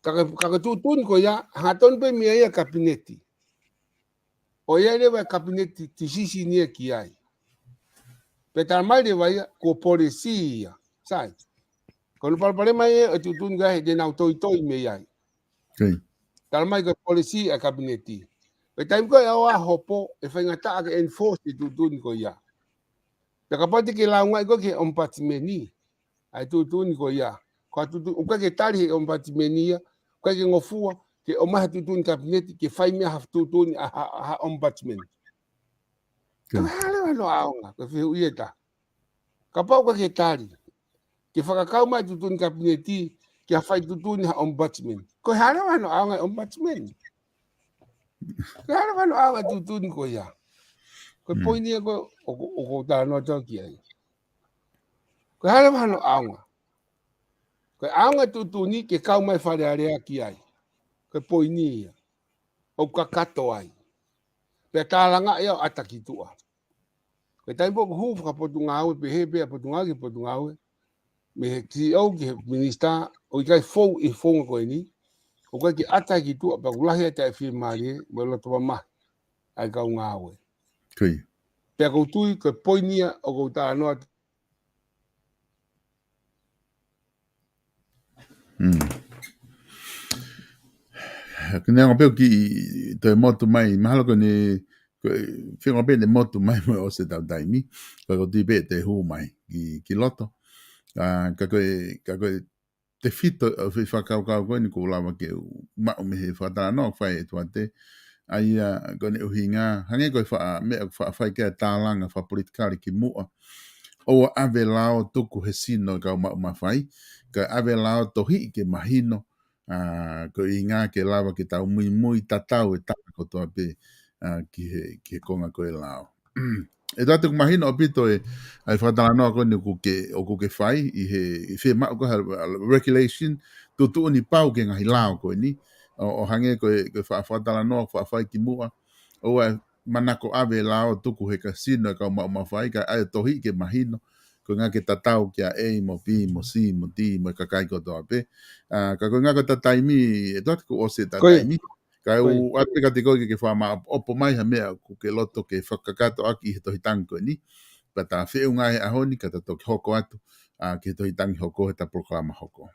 Ka ko e, ka ko e tuʻutuʻuni ko ia, hangatonu pē mei ai ʻa e Kapineti. ʻOku ʻi ai leva e Kapineti decision ia ki ai. Pea tala mai leva ia, ko e policy ia. Sai. Ko hono palopalema ia ʻo e tuʻutuʻuni ko ia he te nau toitoi mei ai. Ko ia. Tala mai ko e policy ʻa e Kapineti. Pea taimi ko ē ʻe ʻoho ʻa hopo, ʻe faingataʻa ke enforce e tuʻutuʻuni ko ia. Pea kapau te ke lāungaʻi koe ki he Ombudsman ʻa e tuʻutuʻuni ko ia. Ko e tuʻutuʻuni, ʻoku ʻikai ke tali he Ombudsman ia, ʻoku ʻikai ke ngofua ke ʻomai ha tuʻutuʻuni Kapineti ke fai mei ai ha tuʻutuʻuni ʻa ha, ha Ombudsman. Ko ia. Ko e hā leva hono ʻaonga, ko e fehuʻi ʻe taha. Kapau ʻoku ʻikai ke tali ke fakakau mai tuʻutuʻuni Kapineti ke fai tuʻutuʻuni ha Ombudsman. Ko e hā leva hono ʻaonga e Ombudsman. Ko e hā leva hono ʻaonga tuʻutuʻuni ko ia. Ko e Mm. poini ia ko ē ʻoku, ʻoku ou talanoa atu ki ai. Ko e hā leva hono ʻaonga. Ko e ʻaonga tuʻutuʻuni ke kau mai Fale Alea ki ai. Ko e poini ia. ʻOku kakato ai. Pea tālangaʻi ʻo ʻata ki tuʻa. Ko e taimi pē ʻoku hū fakapotungāue, pehē pē ʻa e Potungāue ki he Potungāue. Mei he C E O ki he Minisitā, ʻoku ʻikai fou ʻi he founga ko eni. ʻOku ʻikai ke ʻata ki tuʻa pea ʻoku lahi ʻa e taʻefiemālie, mo e loto mamahi ʻa e kau ngāue. Ko ia. Pea ʻoku ou tui ko e poini ia ʻoku ou talanoa atu. Mm. Ko e ʻuhinga pē ʻoku kiʻi toe motu mai, mahalo ko ʻene, ko e ʻuhinga pē ʻene motu mai mo e ʻosi ʻetau taimi, ko e ʻoku ou tui pē ʻe toe hū mai ki, ki loto. ʻA, ka ko e, ka ko e tefito ʻo e foʻi fakakaukau ko eni ʻoku ou lava ke u maʻu mei he fakatalanoa ʻoku fai ʻe Tuate. ʻA ia ko ʻene ʻuhinga, hangē ko e faʻa, meʻa ʻoku faʻa fai ki ai e tālanga fakapolitikale kimuʻa. ʻOua ʻave lao tuku he sino e kau maʻu mafai, kae ʻave lao tohiʻi ke mahino, ʻa, ko e ʻuhinga ke lava ke tau muimui tatau e taha kotoa pē, ʻa, ki he, ki he konga ko e lao. ʻE Tuate, ʻoku mahino ʻaupito e, ʻa e fakatalanoa ko eni ʻoku ke, ʻoku ke fai ʻi he, ʻi he maʻu ko e regulation, tuʻutuʻuni pau ki he ngaahi lao ko eni, ʻo, ʻo hangē ko e, ko e fa-, fakatalanoa ʻoku faʻa fai kimuʻa, ʻoua ʻe manako ʻave lao tuku he ka sino e kau maʻu mafai, kae ʻave tohiʻi ke mahino, ko e ʻuhinga ke tatau kia A mo B mo C mo D mo e kakai kotoa pē. ʻA, ka ko e ʻuhinga ko ʻeta taimi, ʻe Tuate, kuo ʻosi ʻeta Ko ia. taimi. Kae Ko ia. u ʻoatu pē kiate koe ke ke fakamaʻopoʻopo mai ha meʻa ʻoku ke loto ke fakakakato ʻaki ʻi he tohi tangi ko eni. Pea ta feʻunga he ʻaho ni ka ta toki hoko atu, ʻa, ki he tohi tangi hoko, heʻeta polokalama hoko.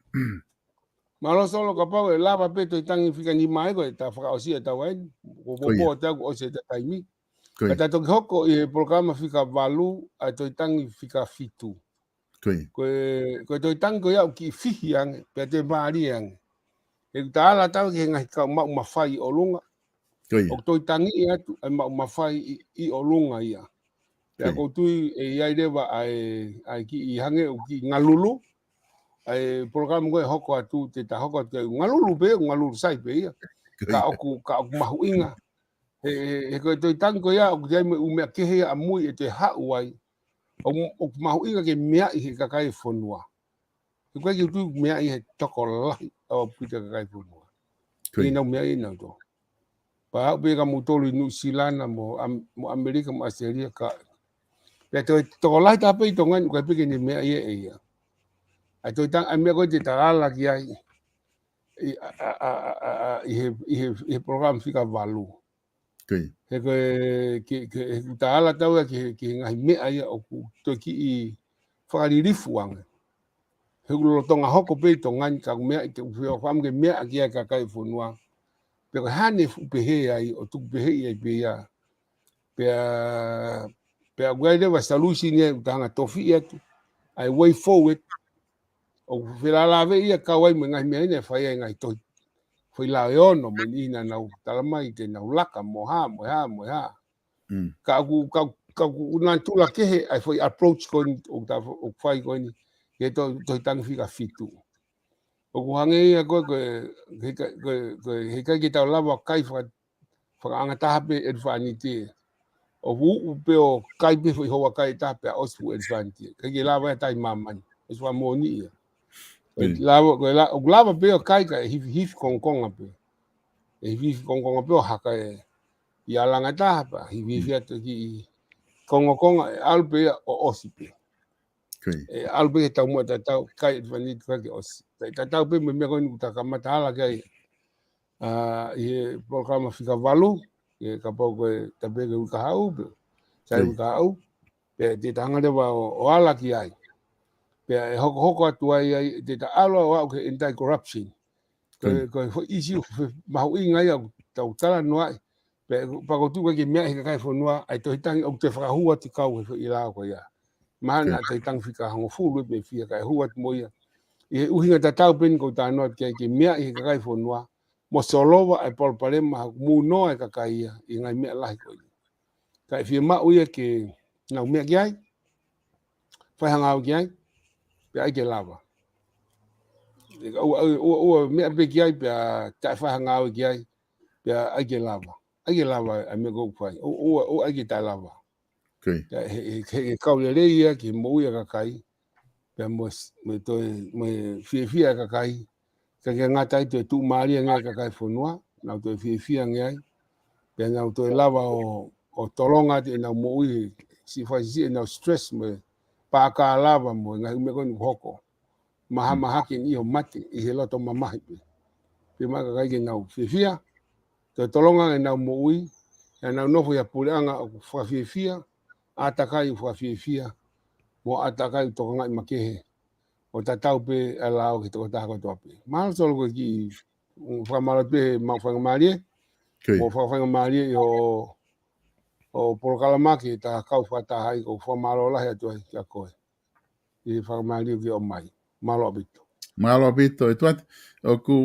Mālō Solo, kapau ʻe lava pē tohi tangi fika nima ē ko ʻeta fakaʻosi ʻetau ʻaho ni. Ko Ko ia. popo ʻoku ʻosi ʻeta taimi. Ko ia. Ka ta toki hoko ʻi he polokalama fika valu, ʻa e tohi tangi fika fitu. Ko ia. Ko e, ko e tohi tangi ko ia ʻoku kiʻi fihi ange, pea toe mālie ange. ʻOku ta ala atu ki he ngaahi kau maʻu mafai ʻi ʻolunga. Ko ia. ʻOku tohi tangi atu ʻa e maʻu mafai ʻi, ʻi ʻolunga ia. Pea Ko ia. ʻoku ou tui ʻe ʻi ai leva ʻa e, ʻa e kiʻi hangē ʻoku kiʻi ngalulu ʻa e polokalama ko ē hoko atu, te ta hoko atu ki ai, ngalulu pē, ngalulu sai pē ia. Ko Ka ia. ʻoku, ka ʻoku mahuʻinga. He, he, he ko e tohi tangi ko ia, ʻoku ʻi ai mo e ʻū meʻa kehe ia ʻamui ʻe toe haʻu ai. ʻOku, ʻoku mahuʻinga ke meaʻi he kakai e fonua. He ʻoku ʻikai ke u tui ʻoku meaʻi he tokolahi ʻaupito e kakai e fonua. Ko ia. ʻIkai ke nau meaʻi ʻe nautolu. Pea aʻu pē kia moutolu ʻi Nuʻusila mo Am-, mo ʻAmelika mo ʻAositelēlia ka. Pea toe tokolahi taha pē ʻi Tonga ni ʻoku ʻikai pē ke ne meaʻi ʻe ia. ʻA e tohi tangi, ʻa e meʻa ko ē te ta ala ki ai. ʻI, ʻa, ʻa, ʻa, ʻa, ʻa, ʻi he, ʻi he, ʻi he polokalama fika valu. Ko ia. He ko e, ke, ke, he ʻoku ta ala atu ia ki he, ki he ngaahi meʻa ia ʻoku toe kiʻi fakalilifu ange. He ʻoku lolotonga hoko pē ʻi Tonga ni ka ʻoku meaʻi ke u fio fam ke meaʻi ki ai e kakai e fonua. Pea ko e hā ʻene fuʻu pehē ai, ʻo tuku pehē ai pē ia. Pea, pea ʻoku ʻi ai leva e solution ia ʻoku ta hanga ʻo tofiʻi atu. ʻA e way forward. ʻOku felālāveʻi ia kau ai mo e ngaahi meʻa ʻi he fai ai e ngaahi tohi. Foʻi lao ʻe ono, mo e niʻihi naʻa nau tala mai te nau laka, mo e hā, mo e hā, mo e hā. Mm. Ka ʻoku, ka, ka ʻoku natula kehe ʻa e foʻi approach ko eni, ʻoku ta, ʻoku fai ko eni, ki he to-, tohi tangi fika fitu. ʻOku hangē ia ko e, ko e, ko e, ko e, ko e, he ʻikai ke tau lava ʻo kai faka-, fakaʻangataha pē ʻelefāniti. ʻOku uʻu pē ʻo kai pē foʻi hoa kai ʻe taha pea ʻosi fuʻu ʻelefāniti. ʻIkai ke lava ia ʻo tai māmani. ʻOsi fakamoʻoni ia. Ko e Mm. lava, ko e la-, ʻoku lava pē ʻo kai kae hifihifi kongokonga pē. ʻE hifihifi kongokonga pē ʻo haka ē. ʻI he langa taha pea hifihifi Mm. atu ki he kongokonga ʻe ʻalu pē ia ʻo ʻosi pē. Ko ia. ʻE ʻalu pē ki he taumuʻa tatau, kai ʻelefāniti kae ʻosi. Kae tatau pē mo e meʻa ko eni ʻoku ta kamata ala ki ai. ʻA, ʻi he polokalama fika valu, ʻi he kapau ko e tapu ki he uike kahaʻu, pe, sai Ko ia. uike kahaʻu, pea te ta hanga leva ʻo, ʻo ala ki ai. Pea ʻe hokohoko atu ai, ai, te ta ʻalu ʻo aʻu ki he anti-corruption. Ko e, Ko ia. ko e foʻi ʻisiū fe-, mahuʻinga ia ʻoku tau talanoa ai. Pea, pea ʻoku ou tui ʻoku ʻikai ke meaʻi he kakai e fonua, ʻa e tohi tangi ʻoku toe fakahū atu kau he foʻi lao ko ia. Mahalo Ko ia. naʻe tohi tangi fika hongofulu pe fiha kae hū atu mo ia. ʻI he ʻuhinga tatau pē eni ʻoku ou talanoa atu ki ai ke meaʻi he kakai e fonua, mo solova e palopalema ʻoku mou noa e kakai ia, ʻi he ngaahi meʻa lahi ko ia. Kae fiemaʻu ia ke nau meʻa ki ai, fai ha ngāue ki ai, pea ʻai ke lava. ʻE ka ʻoua, ʻoua, ʻoua, ʻoua meʻa pē ki ai, pea taʻe fai ha ngāue ki ai, pea ʻai ke lava. ʻAi ke lava, ʻa e meʻa ʻoku fai. ʻOua, ʻoua, ʻoua ʻai ke taʻe lava. Ko ia. Ka he, he, he, he kau lelei ia ki he moʻui ʻa e kakai. Pea mo s-, mo e toe, mo e fiefia ʻa e kakai. Ka ke ngata ai toe tuʻumālie ange ʻa e kakai e fonua. Nau toe fiefia ange ai. Pea nau toe lava ʻo, ʻo tolonga atu ʻenau moʻui. Siʻi fai siʻi ʻenau stress mo e pākā lava mo e ngaahi meʻa ko eni ʻoku hoko. Mahamahaki ʻi he mate, ʻi he loto mamahi pē. Pea mo e kakai ke nau fiefia. Toe tolonga ange ʻenau moʻui. ʻE nau nofo ʻi ha puleʻanga ʻoku fakafiefia. ʻātakai ʻoku fakafiefia, mo ʻātakai ʻoku tokangaʻi makehe, ʻo tatau pē ʻa e lao ki he tokotaha kotoa pē. Mālō Solo ko e kiʻi fakamālō pē he maʻu faingamālie, Ko ia. mo fakafaingamālie ʻi hoʻo, hoʻo polokalama ki he taha kau fakataha ai, ʻoku fakamālō lahi atu ai kia koe. ʻI he fakamālō ki hoʻo ʻomai. Mālō ʻaupito. Mālō ʻaupito, ʻEtuate. ʻOku,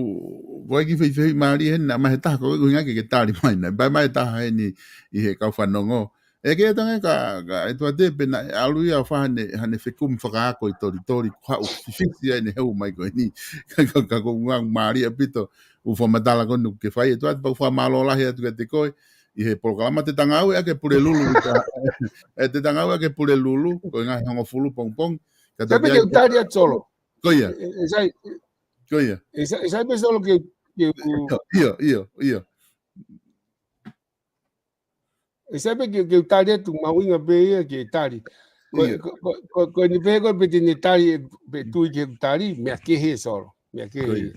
ko e kiʻi feifei mālie heni, naʻe ʻomai he taha, ko e ʻuhinga ke ke tali mai na. Pea ʻomai he taha heni ʻi he kau fanongo. ʻE ke tanga ka, ka ʻEtuate pē naʻe ʻalu ia ʻo fai haʻane, haʻane fekumi fakaako ʻi Tolitoli, ko haʻu fifisi ai ne heu mai ko eni. Ka, ka, ka ko e ʻuhinga mālie ʻaupito, ʻū fakamatala ko eni ʻoku ke fai, ʻEtuate, pea ʻoku fakamālō lahi atu kiate koe, ʻi he polokalama Te Tangauʻi ʻa e Pulelulu, ʻe, Te Tangauʻi ʻa e Pulelulu, ko e ngaahi hongofulu pongipongi. Ka Sai pē tau ke u tali atu Solo. Ko ia. ʻE, ʻe, ʻe sai, Ko ia. ʻe sai, ʻe sai pē Solo ke, ke u ʻIo, ʻio, ʻio, ʻio. ʻE sai pē ke, ke u tali atu mahuʻinga pē ia ke tali. Ko, ʻIo. ko, ko, ko, ko eni pē ko e pē te ne tali, pē tui ke u tali, meʻa kehe Solo, meʻa kehe. Ko ia.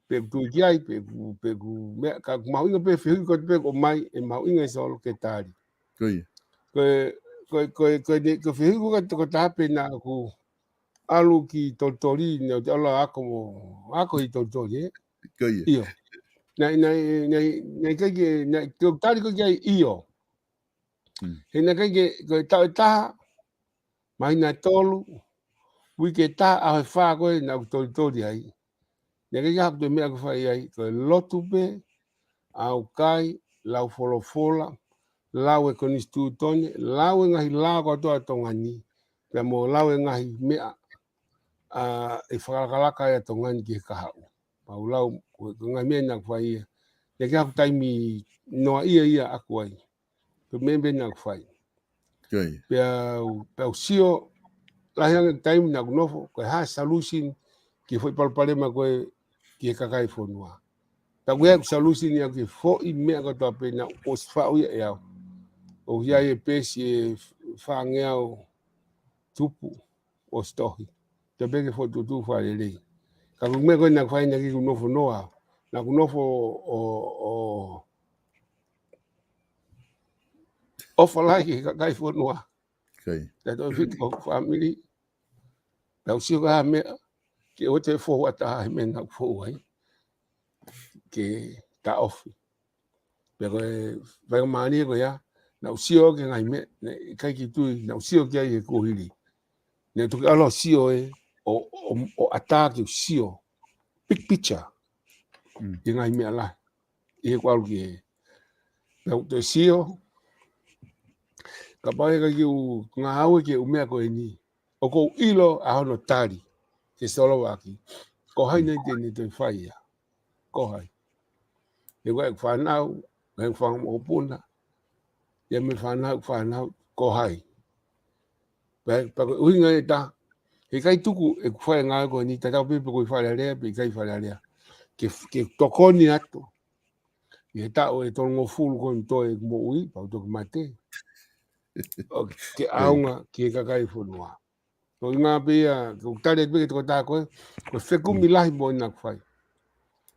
Pē ʻoku tui ki ai, pē ʻoku, pē ʻoku, meʻa, ka mahuʻinga pē fehuʻi ko ē pē ʻoku ʻomai, ʻe mahuʻinga ʻe Solo ke tali. Ko ia. Ko e, ko e, ko e, ko e, ko e fehuʻi ko ē ka toko taha pē naʻa ku ʻalu ki Tolitoli, naʻa te ʻalu ako mo, ako ʻi Tolitoli, ē? Ko ia. ʻIo. Naʻe, naʻe, naʻe, naʻe ʻikai ke, naʻe, ke u tali ko ē ki ai ʻio. Mm. He naʻe ʻikai ke, ko e taʻu ʻe taha, māhina ʻe tolu, uike ʻe taha, ʻaho ʻe fā ko ē naʻa ku Tolitoli ai. Naʻe ʻikai ke ʻi ai ha toe meʻa ʻoku fai ai, ko e lotu pē, ʻaukai, lau folofola, lau e konisitūtone, lau e ngaahi lao kotoa ʻa Tonga ni, pea mo lau e ngaahi meʻa, ʻa, ʻe fakalakalaka ai ʻa Tonga ni ki he kahaʻu. Pea u lau, ko e, ko e ngaahi meʻa naʻa ku fai ia. Naʻe ʻikai ke ʻi ai haku taimi noaʻia ia ʻaʻaku ai. Ko e meʻa pē naʻa ku fai. Ko ia. Pea u, pea u sio, lahi ange taimi naʻa ku nofo, ko e hā e solution ki he foʻi palopalema ko ē ki he kakai e fonua. Pea ko e hā e solution ia ki he foʻi meʻa kotoa pē naʻe ʻosi faʻu ia ʻe au. ʻOku ʻi ai e peesi ʻe fāngeau tupu ʻosi tohi. Te pē ke fokotuʻutuʻu fakalelei. Ka ko e meʻa ko ē naʻa ku fai naʻe ʻikai ke u nofo noa. Naʻa ku nofo ʻo, ʻo, ʻo fālahi ki he kakai e fonua. Ko ia. Tautefito ki hoku fāmili. Naʻa ku sio ki ha meʻa, ke ʻoua te u fou ʻatā he meʻa naʻa ku fou ai. Ke taʻofi. Pea ko e faingamālie ko ia, naʻa ku sio ki he ngaahi meʻa, naʻe ʻikai ke u tui, naʻa ku sio ki ai he kuohili. Naʻe toki ʻalu ʻo sio ē, ʻo, ʻo, ʻo ʻatā ke u sio. Big picture. Mm. ʻI he ngaahi meʻa lahi. ʻI heʻeku ʻalu ki hē. Pea u toe sio, kapau ʻe ʻikai ke u ngāue ki he ʻū meʻa ko eni. ʻOku ou ʻilo ʻa hono tali, ke Solo ʻaki. Ko hai naʻe ʻikai te ne toe fai ia. Ko hai. He ko e fānau, he fanga mokopuna. Ia mei he fānau, fānau, ko hai. Pea, pea ko e ʻuhinga ʻe taha. He ʻikai tuku ʻeku fai e ngāue ko eni, tatau pē pe ko e Fale Alea, pe ʻikai Fale Alea. Ke, ke tokoni atu. ʻI he taʻu ʻe tolungofulu ko eni toe ʻeku moʻui, pea u toki mate. ʻO ke ʻaonga ki he kakai e fonua. Ko e ʻuhinga pē ia, ko e tali pē ki he tokotaha ko ē, ko e fekumi lahi moʻoni naʻa ku fai.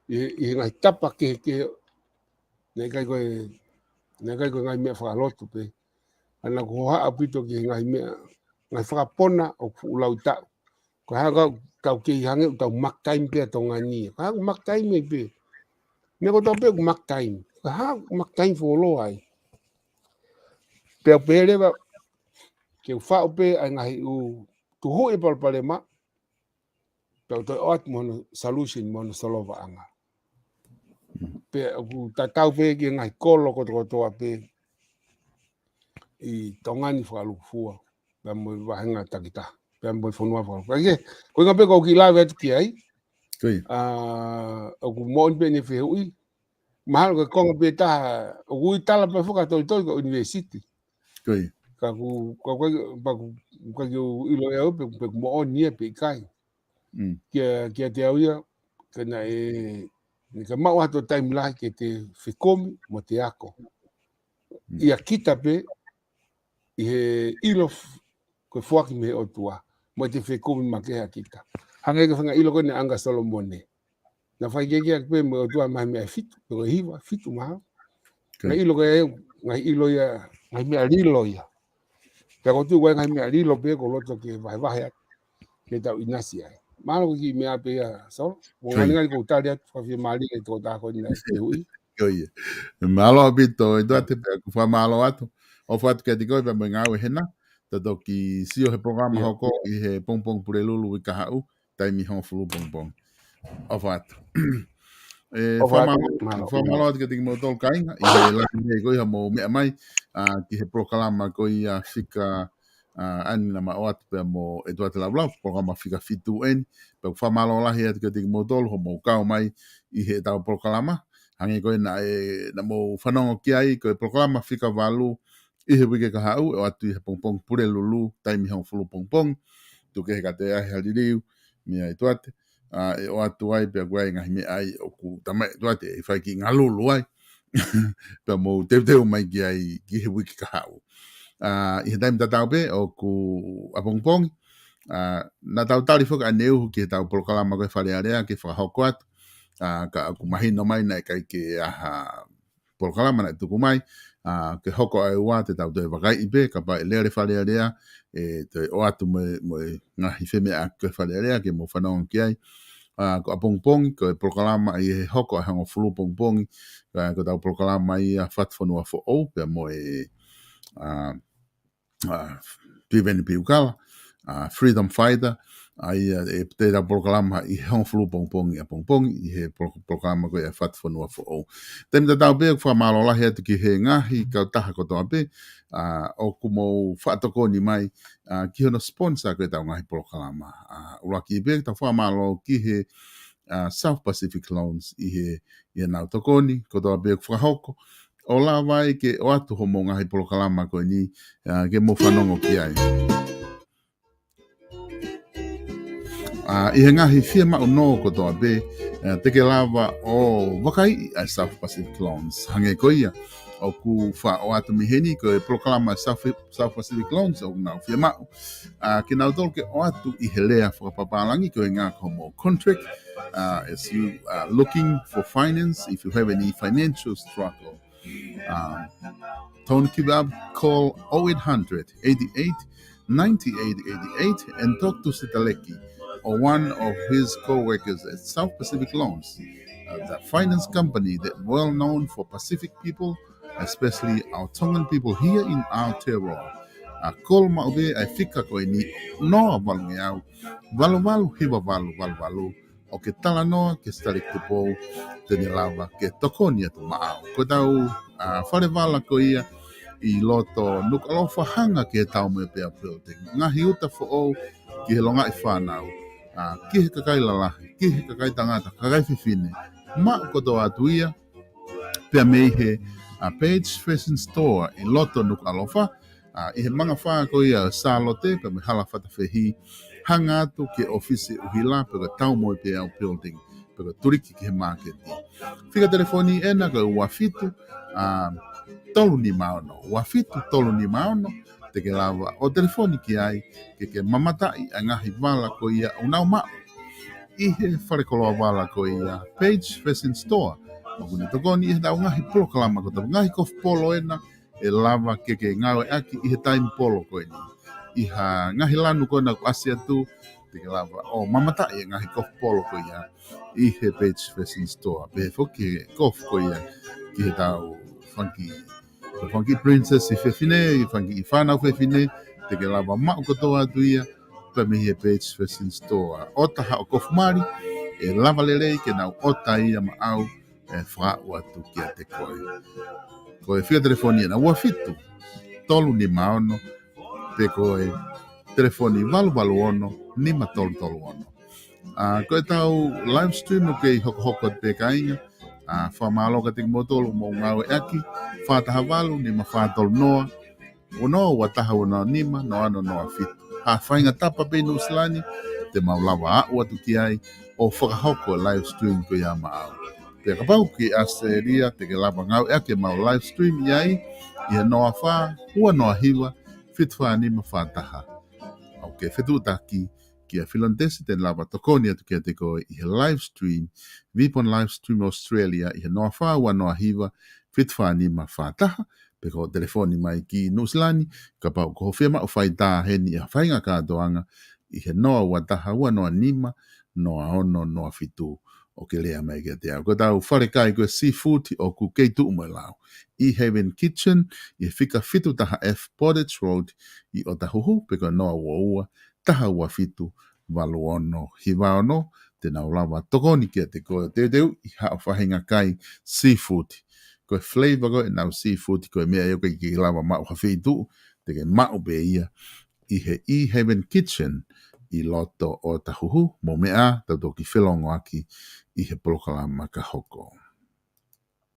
ʻI he, ʻi he ngaahi tapa kehekehe, naʻe ʻikai ko e, naʻe ʻikai ko e ngaahi meʻa fakalotu pē. Ka naʻa ku hohaʻa ʻaupito ki he ngaahi meʻa, ngaahi fakapona ʻoku fuʻu lau taʻu. Ko e hā ʻoku tau kei hangē ʻoku tau mark time pē ʻa Tonga ni. Ko e hā ʻoku mark time ai pē. Meʻa kotoa pē ʻoku mark time. Ko e hā ʻoku mark time fuoloa ai. Pea u pehē leva, ke u faʻu pē ʻa e ngaahi ʻū tuhuʻi e palopalema, pea u toe ʻoatu mo hono solution mo hono solovaʻanga. Pea ʻoku tatau pē ki he ngaahi kolo kotokotoa pē ʻi Tonga ni fakalūkufua, pea mo e vahenga takitaha, pea mo e fonua fakalūkufua. Ka ke, ko e ʻuhinga pē ʻoku ou kiʻi lave atu ki ai, Ko ia. ʻa, ʻoku moʻoni pē ʻene fehuʻi, mahalo ko e konga pē taha, ʻoku ui tala pē foki ʻa Tolitoli ko e university. Ko ia. Ka ʻoku, ka ʻoku, ka ʻoku, ka ʻoku ʻilo ʻe au pe, pe ʻoku moʻoni ia pe ʻikai. Mm. Kia, kiate au ia, ka naʻe, naʻe ʻikai maʻu ha toe taimi lahi ke te fekumi mo te ako. Mm. ʻIa kita pē, ʻi he ʻilo f-, ko e foaki mei he ʻOtua, mo ʻete fekumi makehe ʻa kita. Hangē ko e faʻahinga ʻilo ko eni ʻa Unga Solomone. Naʻe fai kehekehe pē mo e ʻOtua mei he meʻa ʻe fitu, pe ko e hiva, fitu mahalo. Ko ia. Ngaahi ʻilo ko ē, ngaahi ʻilo ia, ngaahi meʻa lilo ia. Pea ko tu ko e ngaahi meʻa lilo pē ko loto ke vahevahe atu ke tau ʻinasi ai. Mālō ki he meʻa pē ia, Solo. Ko ia. Ngani ngani ko tali atu, fakafiemālie ki he tokotaha ko eni naʻe fehuʻi. Ko ia. Mālō ʻaupito, ʻEtuate, pea ʻoku fakamālō atu. ʻOfa atu kiate koe pea mo e ngāue hena. Tau toki sio he polokalama hoko ʻi he pongipongi Pulelulu uike kahaʻu, taimi hongofulu pongipongi. ʻOfa atu. ʻE, fakamālō, fakamālō atu kiate kimoutolu kāinga, ʻi he lahi nei ko ia hoʻomou meʻa mai, ʻa, ki he polokalama ko ia fika, ʻa, ʻa eni naʻa mau ʻoatu pea mo ʻEtuate Lavulavu, polokalama fika fitu eni, pea ʻoku fakamālō lahi atu kiate kimoutolu hoʻomou kau mai ʻi heʻetau polokalama, hangē ko ia naʻe, naʻa mou fanongo ki ai, ko e polokalama fika valu, ʻi he uike kahaʻu, ʻe ʻoatu ʻi he pongipongi Pulelulu, taimi hongofulu pongipongi, tuku kehe ka toe ʻai ha liliu, meia ʻEtuate, ʻa, ʻe ʻoatu ai, pea ʻoku ʻi ai e ngaahi meʻa ai ʻoku tala mai ʻe ʻEtuate, ʻe fai ki ngalulu ai, pea mou teuteu mai ki ai ki he uike kahaʻu. ʻA, ʻi he taimi tatau pē, ʻoku ʻapongipongi, ʻa, naʻa tau tali foki ʻaneuhu ki heʻetau polokalama ko e Fale Alea ke fakahoko atu, ʻa, ka ʻoku mahino mai naʻe ʻikai ke ʻi ai ha polokalama naʻe tuku mai, ʻa, ke hoko ʻa e ua te tau toe vakaiʻi pē, kapau ʻe lele Fale Alea, ʻe toe ʻoatu mo e, mo e ngaahi femeʻaʻaki ko e Fale Alea ke mou fanongo ki ai. ʻA, ko ʻapongipongi, ko e polokalama ʻi he hoko ʻa e hongofulu pongipongi, ʻa, ko ʻetau polokalama ia Fatufonua Foʻou, pea mo e, ʻa, ʻa, Piveni Piukala, ʻa, Freedom Fighter, ʻa ia ʻe pehē ʻetau polokalama ʻi he hongofulu pongipongi ʻapongipongi, ʻi he polo-, polokalama ko ia Fatufonua Foʻou. Taimi tatau pē, ʻoku fakamālō lahi atu ki he ngaahi kautaha kotoa pē, ʻa, ʻoku mou faʻa tokoni mai, ʻa, ki hono sponsor ko ʻetau ngaahi polokalama. ʻA, ʻuluaki pē, tau fakamālō ki he, ʻa, South Pacific Loans ʻi he, ʻi heʻenau tokoni kotoa pē ʻoku fakahoko, ʻo lava ai ke ʻoatu hoʻomou ngaahi polokalama ko eni, ʻa, ke mou fanongo ki ai. ʻA, ʻi he ngaahi fiemaʻu nō kotoa pē, ʻa, te ke lava ʻo vakaiʻi ʻa e South Pacific Loans. Hangē ko ia ʻoku faʻa ʻoatu mei heni ko e polokalama South, South Pacific Loans ʻoku nau fiemaʻu, ʻa, kinautolu ke ʻoatu ʻi he lea fakapapālangi ko e ngaahi ko hoʻomou contract, ʻa, as you are looking for finance, if you have any financial struggle. Um, don't give up. Call oh eight hundred, eight eight, ninety-eight eighty-eight and talk to Sitaleki or one of his co-workers at South Pacific Loans, uh, the finance company that well known for Pacific people, especially our Tongan people here in Aotearoa. Uh, call maʻu pē ʻa e fika ko eni, noa valungeau, valu valu hiva valu valu valu, ʻo ke talanoa kia Sitaleki Tupou, te ne lava ke tokoni atu maʻau. Ko ʻetau, ʻa, fale vala ko ia ʻi loto Nukuʻalofa, hanga ki he Taumoepeau Building. Ngaahi uta foʻou ki he longaʻi fānau, ʻa, ki he kakai lalahi, ki he kakai tangata, kakai fefine. Maʻu kotoa atu ia, pea mei he, ʻa, Page Fashion Store ʻi loto Nukuʻalofa, ʻa, ʻi he mangafā ko ia ʻo Sālote, pea mei he Hala Fatafehi, hanga atu ki he ʻōfisi ʻuhila, pe ko e Taumoepeau Building, pe ko e tuliki ki he māketi. Fika telefoni ʻena ko e ua fitu, ʻa, tolu nima ono, ua fitu tolu nima ono, te ke lava ʻo telefoni ki ai, ke ke mamataʻi ʻa e ngaahi vala ko ia ʻoku nau maʻu ʻi he fale koloa vala ko ia Page Fashion Store. ʻOku ne tokoni ʻi heʻetau ngaahi polokalama kotoa, ngaahi kofu polo ʻena, ʻe lava ke ke ngāueʻaki ʻi he taimi polo ko eni. ʻI ha ngaahi lanu ko ena kuo ʻasi atu, te ke lava ʻo mamataʻi e ngaahi kofu polo ko ia ʻi he Page Fashion Store. Pehē foki e kofu ko ia ki heʻetau fanga kiʻi, fanga kiʻi princess fefine, fanga kiʻi fānau fefine, te ke lava maʻu kotoa atu ia, pea mei he Page Fashion Store. ʻOta haʻo kofu mali, ʻe lava lelei ke nau ʻota ia maʻau, ʻe fakaaʻu atu kiate koe. Ko e fika telefoni ʻena ua fitu tolu nima ono, pe ko e telefoni valu valu ono nima tolu tolu ono. ʻA, ko ʻetau live stream ʻoku kei hokohoko atu pē kāinga. ʻA, fakamālō kiate kimoutolu ʻoku mou ngāueʻaki, fā taha valu nima fā tolu noa, ua noa ua taha ua noa nima, noa noa noa fitu. Ha faʻahinga tapa pē ʻi Nuʻusila ni, te mau lava aʻu atu ki ai ʻo fakahoko e live stream ko ia maʻau. Pea kapau ʻoku ke ʻi ʻAositelēlia, te ke lava ngāueʻaki ʻemau live stream ʻi ai, ʻi he noa fā ua noa hiva fitu fā nima fā taha. ʻOku ke fetuʻutaki kia Filonitesi, te ne lava tokoni atu kiate koe ʻi he live stream, Vipon Live Stream Australia, ʻi he noa fā ua noa hiva fitu fā nima fā taha, pe ko e telefoni mai ki Nuʻusila ni, kapau ko hoʻo fiemaʻu faitā heni ʻi ha faʻahinga kātoanga, ʻi he noa ua taha ua noa nima, noa ono noa fitu, ʻo ke lea mai kiate au. Ko ʻetau falekai ko e seafood ʻoku kei tuʻu mo e lau, ʻi Haven Kitchen, ʻi he fika fitu taha F Portage Road, ʻi ʻOtahuhu, pe ko e noa ua ua, taha ua fitu, valu ono hiva ono, te nau lava tokoni kiate koe ʻo teuteuʻi haʻo faʻahinga kai seafood. Ko e flavor ko ē ʻenau seafood, ko e meʻa ia ʻoku ʻikai ke lava maʻu ha feituʻu, te ke maʻu pē ia ʻi he ʻi Haven Kitchen ʻi loto ʻOtahuhu. Mou meʻa ā, tau toki felongoaki ʻi he polokalama ka hoko.